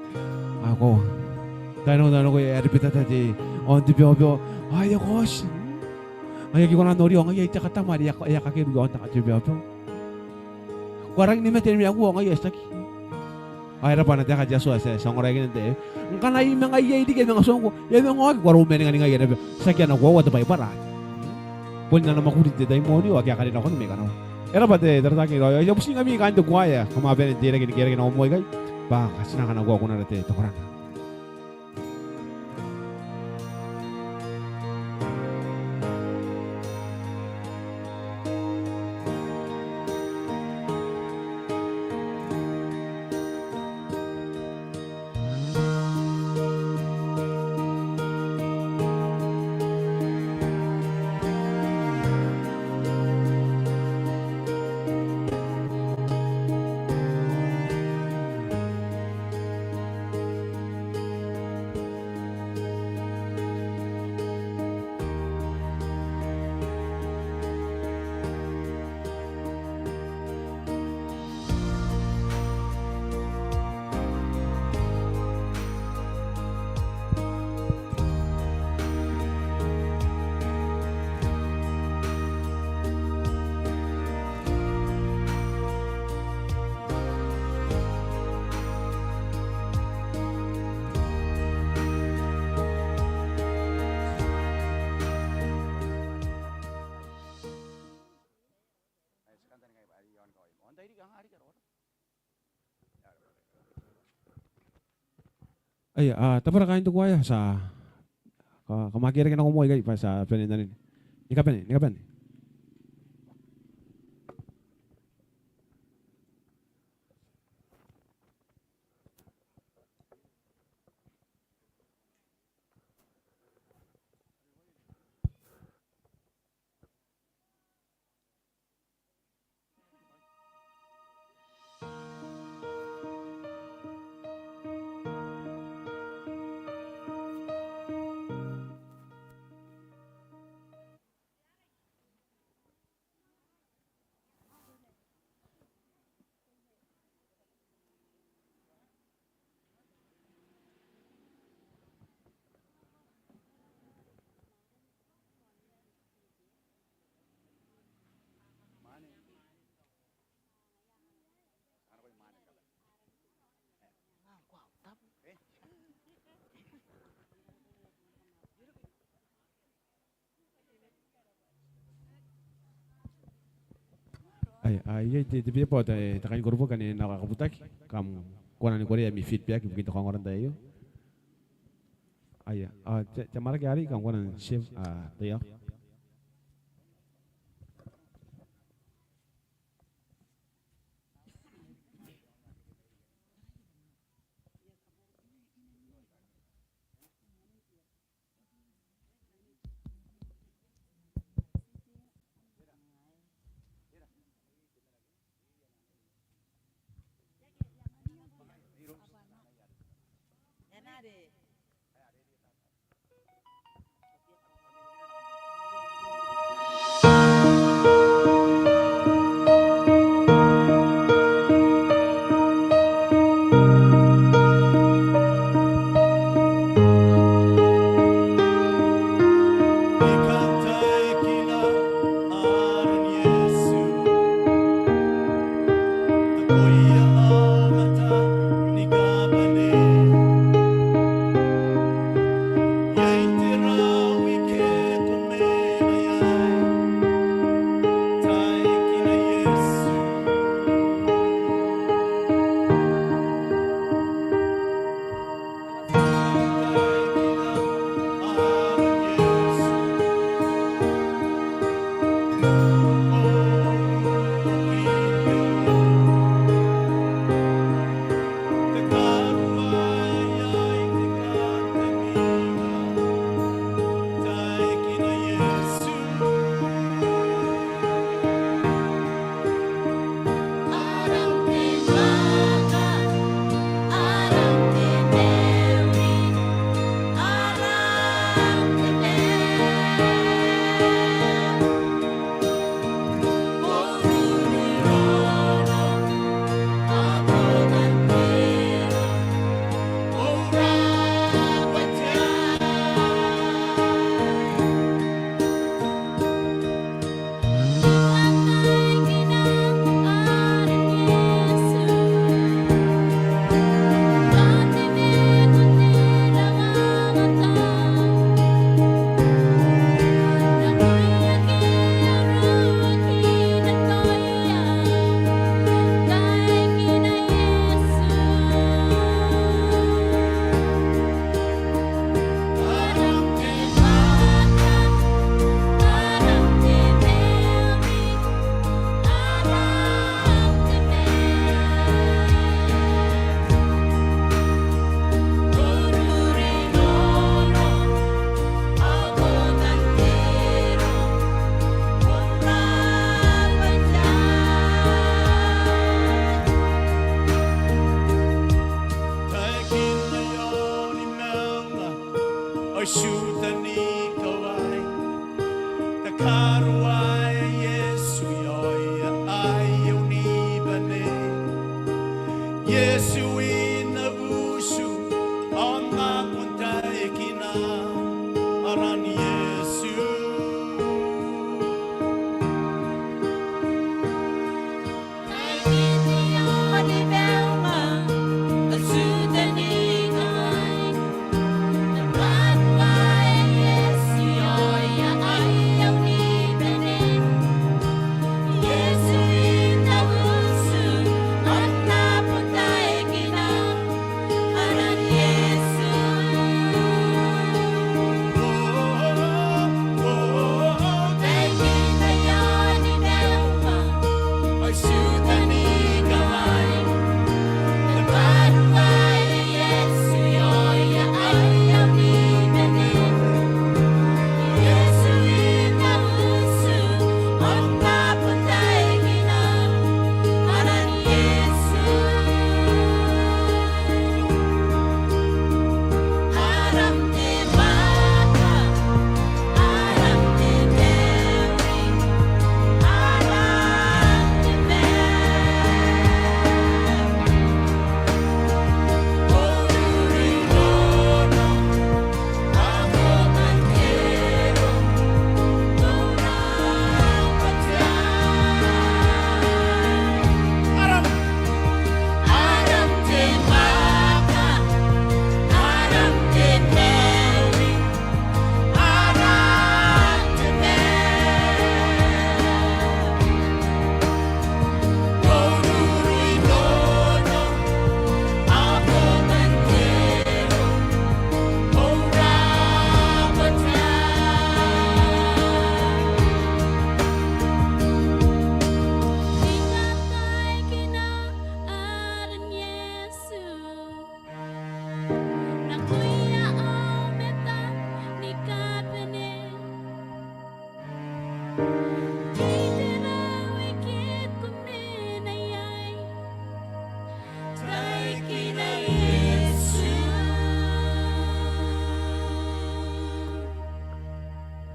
Ao ko tainako, tainako, e a rebetata te aon te beabea. Ao e a kaoti. Ao I aki kona n noria, ao ngaia ai te katama are e a, e a kakeru i aon te beabea. Ko a rangi ni mate ni maiu, ao ngaia tiaki. Ao e rabwa ana taeka te Atua ae ti a ongoraeakina n te tai aio. Ngkana I manga iai riki, I a manga tiongo, I a manga oki, ko a roko ma ninganingai, e rabwa. Tiaki ana koaua te Baibara. Bon ana mwakuri n te tai moa, ao akea karinakoni mai kanoana. E rabwa te Tarataaki Angiraoi. Ao I a butingkami kaain te kuaea, kam a bane n teirake ni kerake nako moa ikai bwa ti na kanakoa kunara te, te koraki. Aia, a, tabara kaain te kuaea, ti a, ka, kam a aki reke nako moa ikai bwa ti a bane n anene. Ni kabane, ni kabane. Aia, a, iai te, te beba ao te, te kanikoroboki ane e na kakabutaki, kam kona ni korea ami feedback ibukin te kaongora n tai aio. Aia, a, te, te maraki arei kam kona n share, a, taiaoka.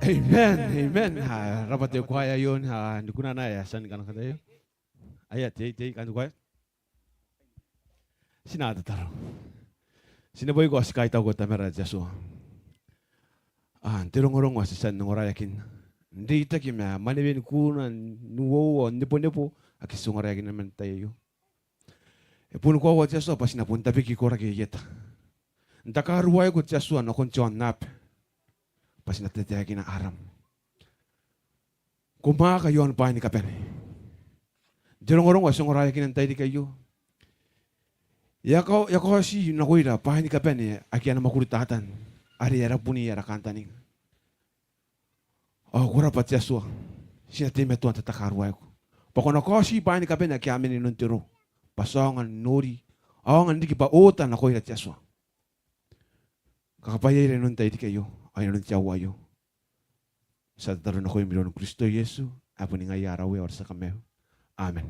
Amen, amen. A, rabwa te kuaea iaon, a, ni kunana ae a tia ni kan kataia. Aia, tei, tei, kan kuaea. Ti na tataro. Ti neboiko ao ti kaitauko Tamara te Atua. A, n te rongorongo ae ti a tia n ongoraeakinna. N reitaki ma mwanewen kuuna n uoua ao n nebonebo ake ti ongoraeakinna man tai aio. E bon koaua te Atua bwa ti na bon tabeki koraki i eta. N takaruaiko te Atua nakon te aonnaba bwa ti na tataekina aram. Ko mwaaka iaon bwaai ni kabane. N te rongorongo ae ti ongoraeakinna n tairiki aio, e a kao, e a kaoti nakoira bwaai ni kabane ake a na mwakuri Tatan, are e rabuni ara kantaninga. Ao ko rabwa te Atua, ti na teimatoa n tatakaruaiko bwa ko na kaoti bwaai ni kabane ake a mena inanon te roo bwa ti aonga n nori, aonga n riki bwa oota nakoira te Atua. Kakabwaiaira inanon tairiki aio ao inanon te aoa aio. Ti a tataro nakoim iroun Kristo Iesu ae boni ngaia ara Uea ao ara tia Kamaiu. Amen.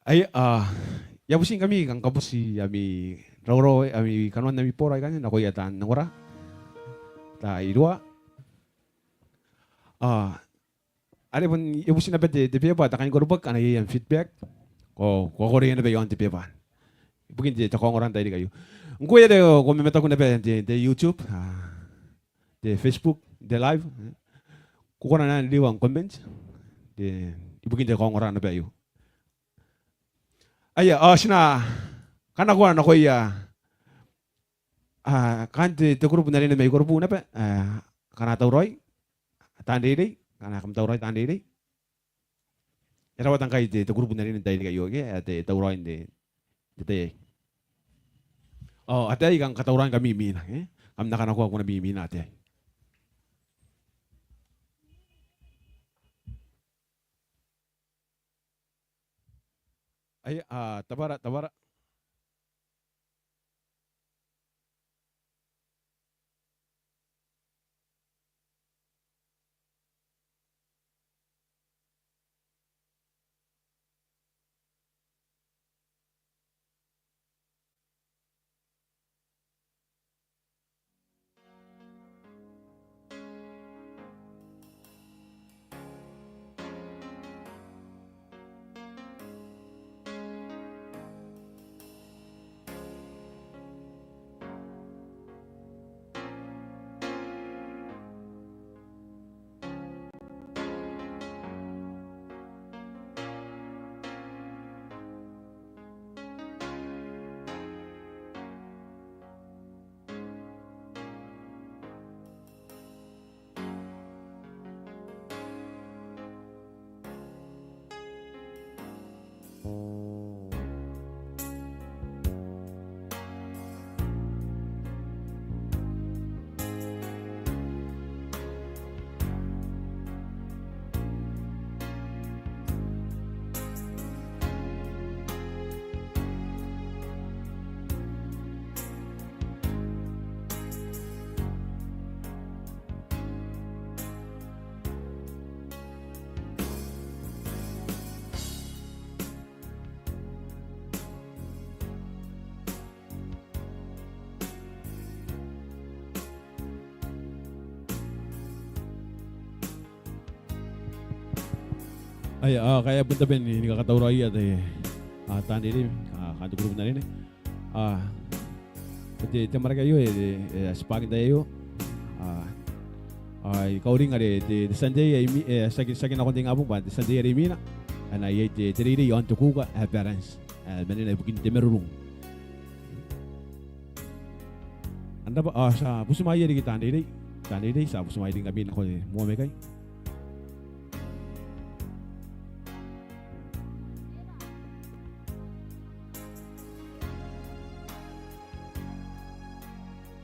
Ai, a, I a butiingkami kanga kabuti ami raurau, ami kanoan ami boora aikanne nakoia taan ongora, taan iruwa. A, are bon, e buti naba te, te beba, te kainikorobwaki, ana iai am feedback. Ko, ko korea naba iaon te beba ibukin te, te kaongora n tairiki aio. Ngkoe are ko mamataku naba n te, te YouTube, a, te Facebook, te live, e, ko kona n riua n comment, te, ibukin te kaongora naba aio. Aia, ao ti na kanakoa nakoia, a, kaain te, te group n aine mai Korobu naba, a, akana tauraoi, taan reirei, akana kam tauraoi taan reirei. E rawata ngkai te, te group n aine n tairiki aio, ke, ae te, tauraoi n te, te tai aei. Ao ataei, kanga katauraoingkami imwina, e? Kam na kanakoa kunami imwina ataei. Aia, a, tabara, tabara. Aia, a, kaea bon tabe ni, ni kakatauraoia te, a, taan reirei, a, kaain te group n aine. A, te, te maraki aio, e, e, e a tibwaki n tai aio. A, a, I kauring are te, te Sunday ae imi-, e, tiaki, tiaki nakon te ingabong bwa te Sunday are imwina, a na iai te, te reirei iaon te kuka ae balance, ae manena ibukin te marurung. Kam rabwa, a, ti a butimwaeia riki taan reirei, taan reirei, ti a butimwaeia riki ngkami nako moa mai ikai.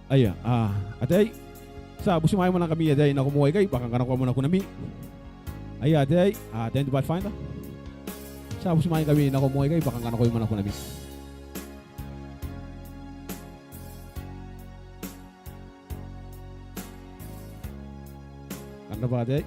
Aia, a, ataei, ti a butimwaeia moa ngkami ataei nako moa ikai, bwa kam kanakoa moa kunami. Aia, ataei, a, ataein te Pathfinder. Ti a butimwaeia ngkami nako moa ikai, bwa kam kanakoa moa kunami. Kam rabwa ataei.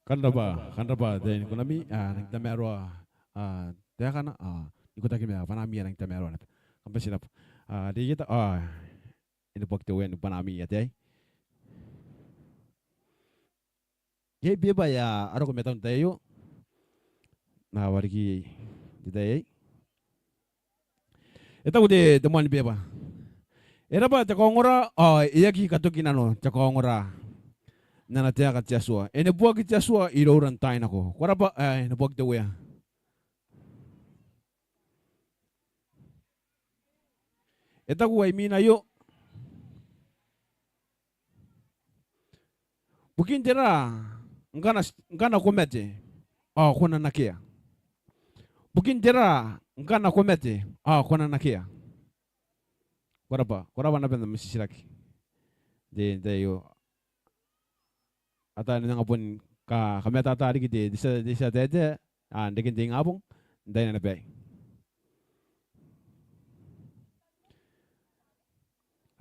Kam rabwa, kam rabwa, ataei ni kunami, a, nang tamaroa, a, taekana, a, n ikotaki ma bwanami, a, nang tamaroa naba. Kam bati n rabwa. A, te ieta, a, e neboaki te Uea ni bwanami ataei. Iai beba ae a roko i mataun te tai aio. N na wareki te tai aei. E taku te, te moan beba: E rabwa te kaongora, ao e aki katoki nano te kaongora n ana taeka te Atua. E neboaki te Atua iroura n taai nako. Ko rabwa, e neboaki te Uea. E taku ae imwina aio: Bukin tera ngkana, ngkana ko mate ao ko na nakea? Bukin tera ngkana ko mate ao ko na nakea? Ko rabwa, ko rabwa naba n am titiraki. Te, te tai aio. Ata ni manga bon ka, kamatata riki te, te tia, te tia taetae, a, n reken te ingabong n taina naba aei.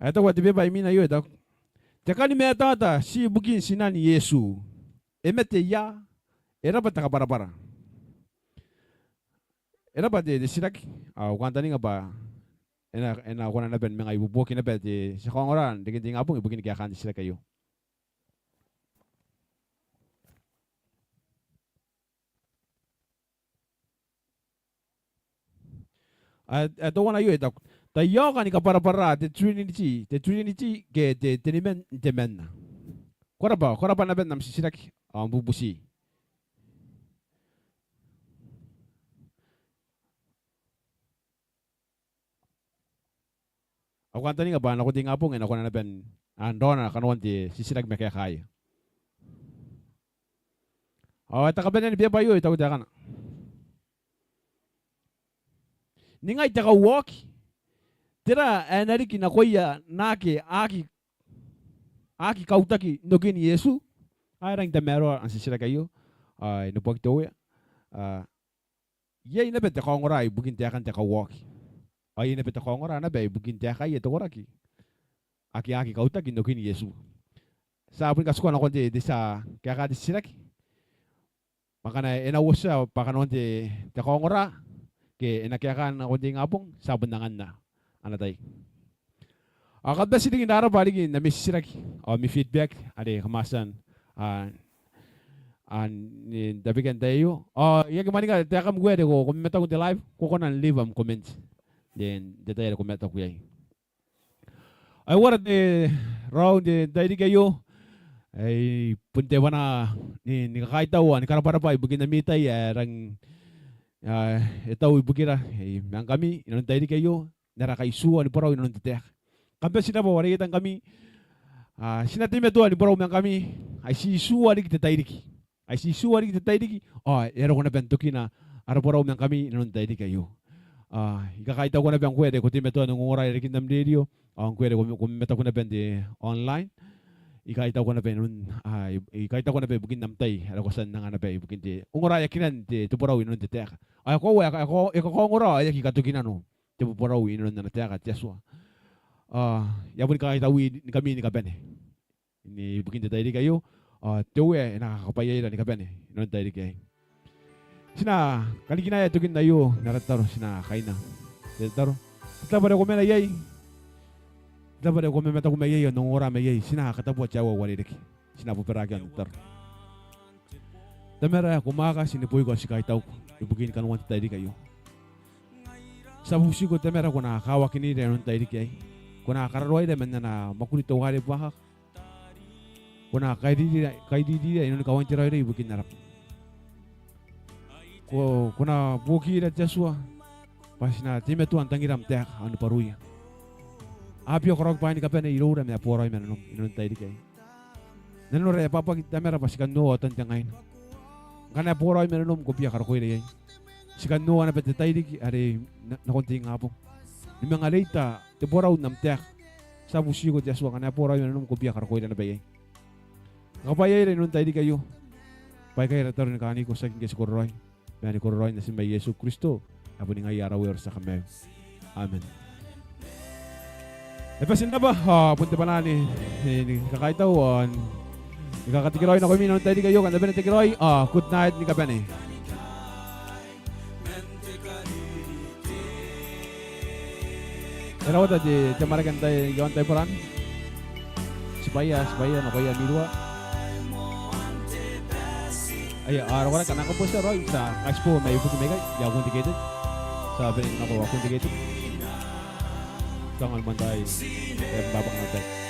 Ae e taku te beba imwina aio, e taku: Te kani matata ti ibukin tinan Iesu. E mate ia? E rabwa te kabwarabwara. E rabwa te, te titiraki. Au kantaninga bwa e na, e na kona naba ni manga ibuobuoki naba te tia kaongora n reken te ingabong ibukin kaekaan te titiraki aio. Ae, ae teuana aio e taku: Tai aoka ni kabwarabwara te Trinity, te Trinity ke te, te niman n temanna. Ko rabwa, ko rabwa naba n am titiraki ao am bubuti. Au kantaninga bwa nakon te ingabong e na kona naba n, a, raona kanoan te titiraki ma kaekaia. Ao ae te kabanea ni beba aio e taku taekana: Ningai te kauaoki, tera ae na riki nakoia naake a aki, a aki kautaki n okin Iesu? A, e rangi n tamaroa ana titiraki aio. A, e neboaki te Uea. A, iai naba te kaongora ibukin taekan te kauaoki. Ao iai naba te kaongora naba ibukin taekaia te koraki ake a aki kautaki n okin Iesu. Ti a boni katikua nakon te, te tia kaekaa te titiraki. Ma ngkana e na uotia bwa kanoan te, te kaongora ke e na kaekaa nakon te ingabong, ti a bon anganna ana tai. Ao kam bati riki n rabwa riki n ami titiraki ao ami feedback are kam a tia n, a, a, n tabekia n te tai aio. Ao I aki mwaninga taekam ngkoe are ko, ko mamataku n te live, ko kona n leave am comment n te, n te tai are ko mataku iai. Ai uara te raou n te tairiki aio. Ai bon te bwana ni, ni kakaitau ao ni karabwarabwa ibukin ami tai ae rang, a, e tau ibukira, ai ma ngkami inanon tairiki aio n ara kaitiua ni borau inanon te taeka. Kam bati n rabwa waraieta ngkami. A, ti na teimatoa ni borau ma ngkami, ai ti itiua riki te tairiki. Ai ti itiua riki te tairiki, ao e a roko naba n tokina ara borau ma ngkami inanon tairiki aio. A, I kakaitauko naba ngkoe are ko teimatoa n ongongora irekin am rerio, ao ngkoe are ko, ko mamataku naba n te online. I kaitauko naba inanon, a, I, I kaitauko naba ibukin am tai are ko a tia n anga naba ibukin te ongoraeakinan te, te borau inanon te taeka. Ao e koaua, e ka, e ka, e kakaongora ao e aki katoki nano te borau inanon ana taeka te Atua. A, I a boni kakaitaui ngkami ni kabane n ibukin te tairiki aio, ao te Uea e na kakabwaiaira ni kabane inanon tairiki aei. Ti na kanikinaea tokin aio n ara tataro, ti na kaina n te tataro. Te tabo are ko mena iai, te tabo are ko mamataku mai iai ao n ongora mai iai, ti na katabua te aua ae uarereke. Ti na bobaraaki ao n tataro. Tamara ae ko mwaaka, ti neboiko ao ti kaitauko ibukin kanoan te tairiki aio. Ti a bubutiko Tamara ko na kawakinira inanon tairiki aei. Ko na kararoaira man ana mwakuri teuare buakaka. Ko na kairira, kairirira inanon kawain te raoiroi ibukin ara bwa. Ko, ko na buokira te Atua bwa ti na teimatoa n tangira am taeka ao ni bwaruia. A bia karaoaki bwaai ni kabane iroura ma e boraoi ma nanom inanon tairiki aei. Nanora e a bwabwaki Tamara bwa ti kan noora otan te ngaina. Ngkana e boraoi ma nanom ko bia karokoira iai. Ti kan noora naba te tairiki are na, nakon te ingabong ni manga reita te borau n am taeka. Ti a bubutiko te Atua ngkana e boraoi ma nanom ko bia karokoira naba iai. Kakabwaiaira inanon tairiki aio. Bwa aikai ara tataro ni kaaniko tiaki ngke ti kororaoi, ma ni kororaoin Natim ae Iesu Kristo ae boni ngaia ara Uea ao ara tia Kamaiu. Amen. E bati n rabwa, ao bon te bwana ni, ni, ni kakaitau ao n I kakatekeraoi nakoimi n te tairiki aio, kam na bane n tekeraoi, ao good night ni kabane. E rawata te, te maraka n tai, iaon tai Boran. Tibwaia, tibwaia nakoia mirua. Aia, a roko raka nako botia raoi, ti a kaitibo mai buki maikai, ia kuntikete. Ti a bane nako a kuntikete. Tangan mantai, e, babak mantai.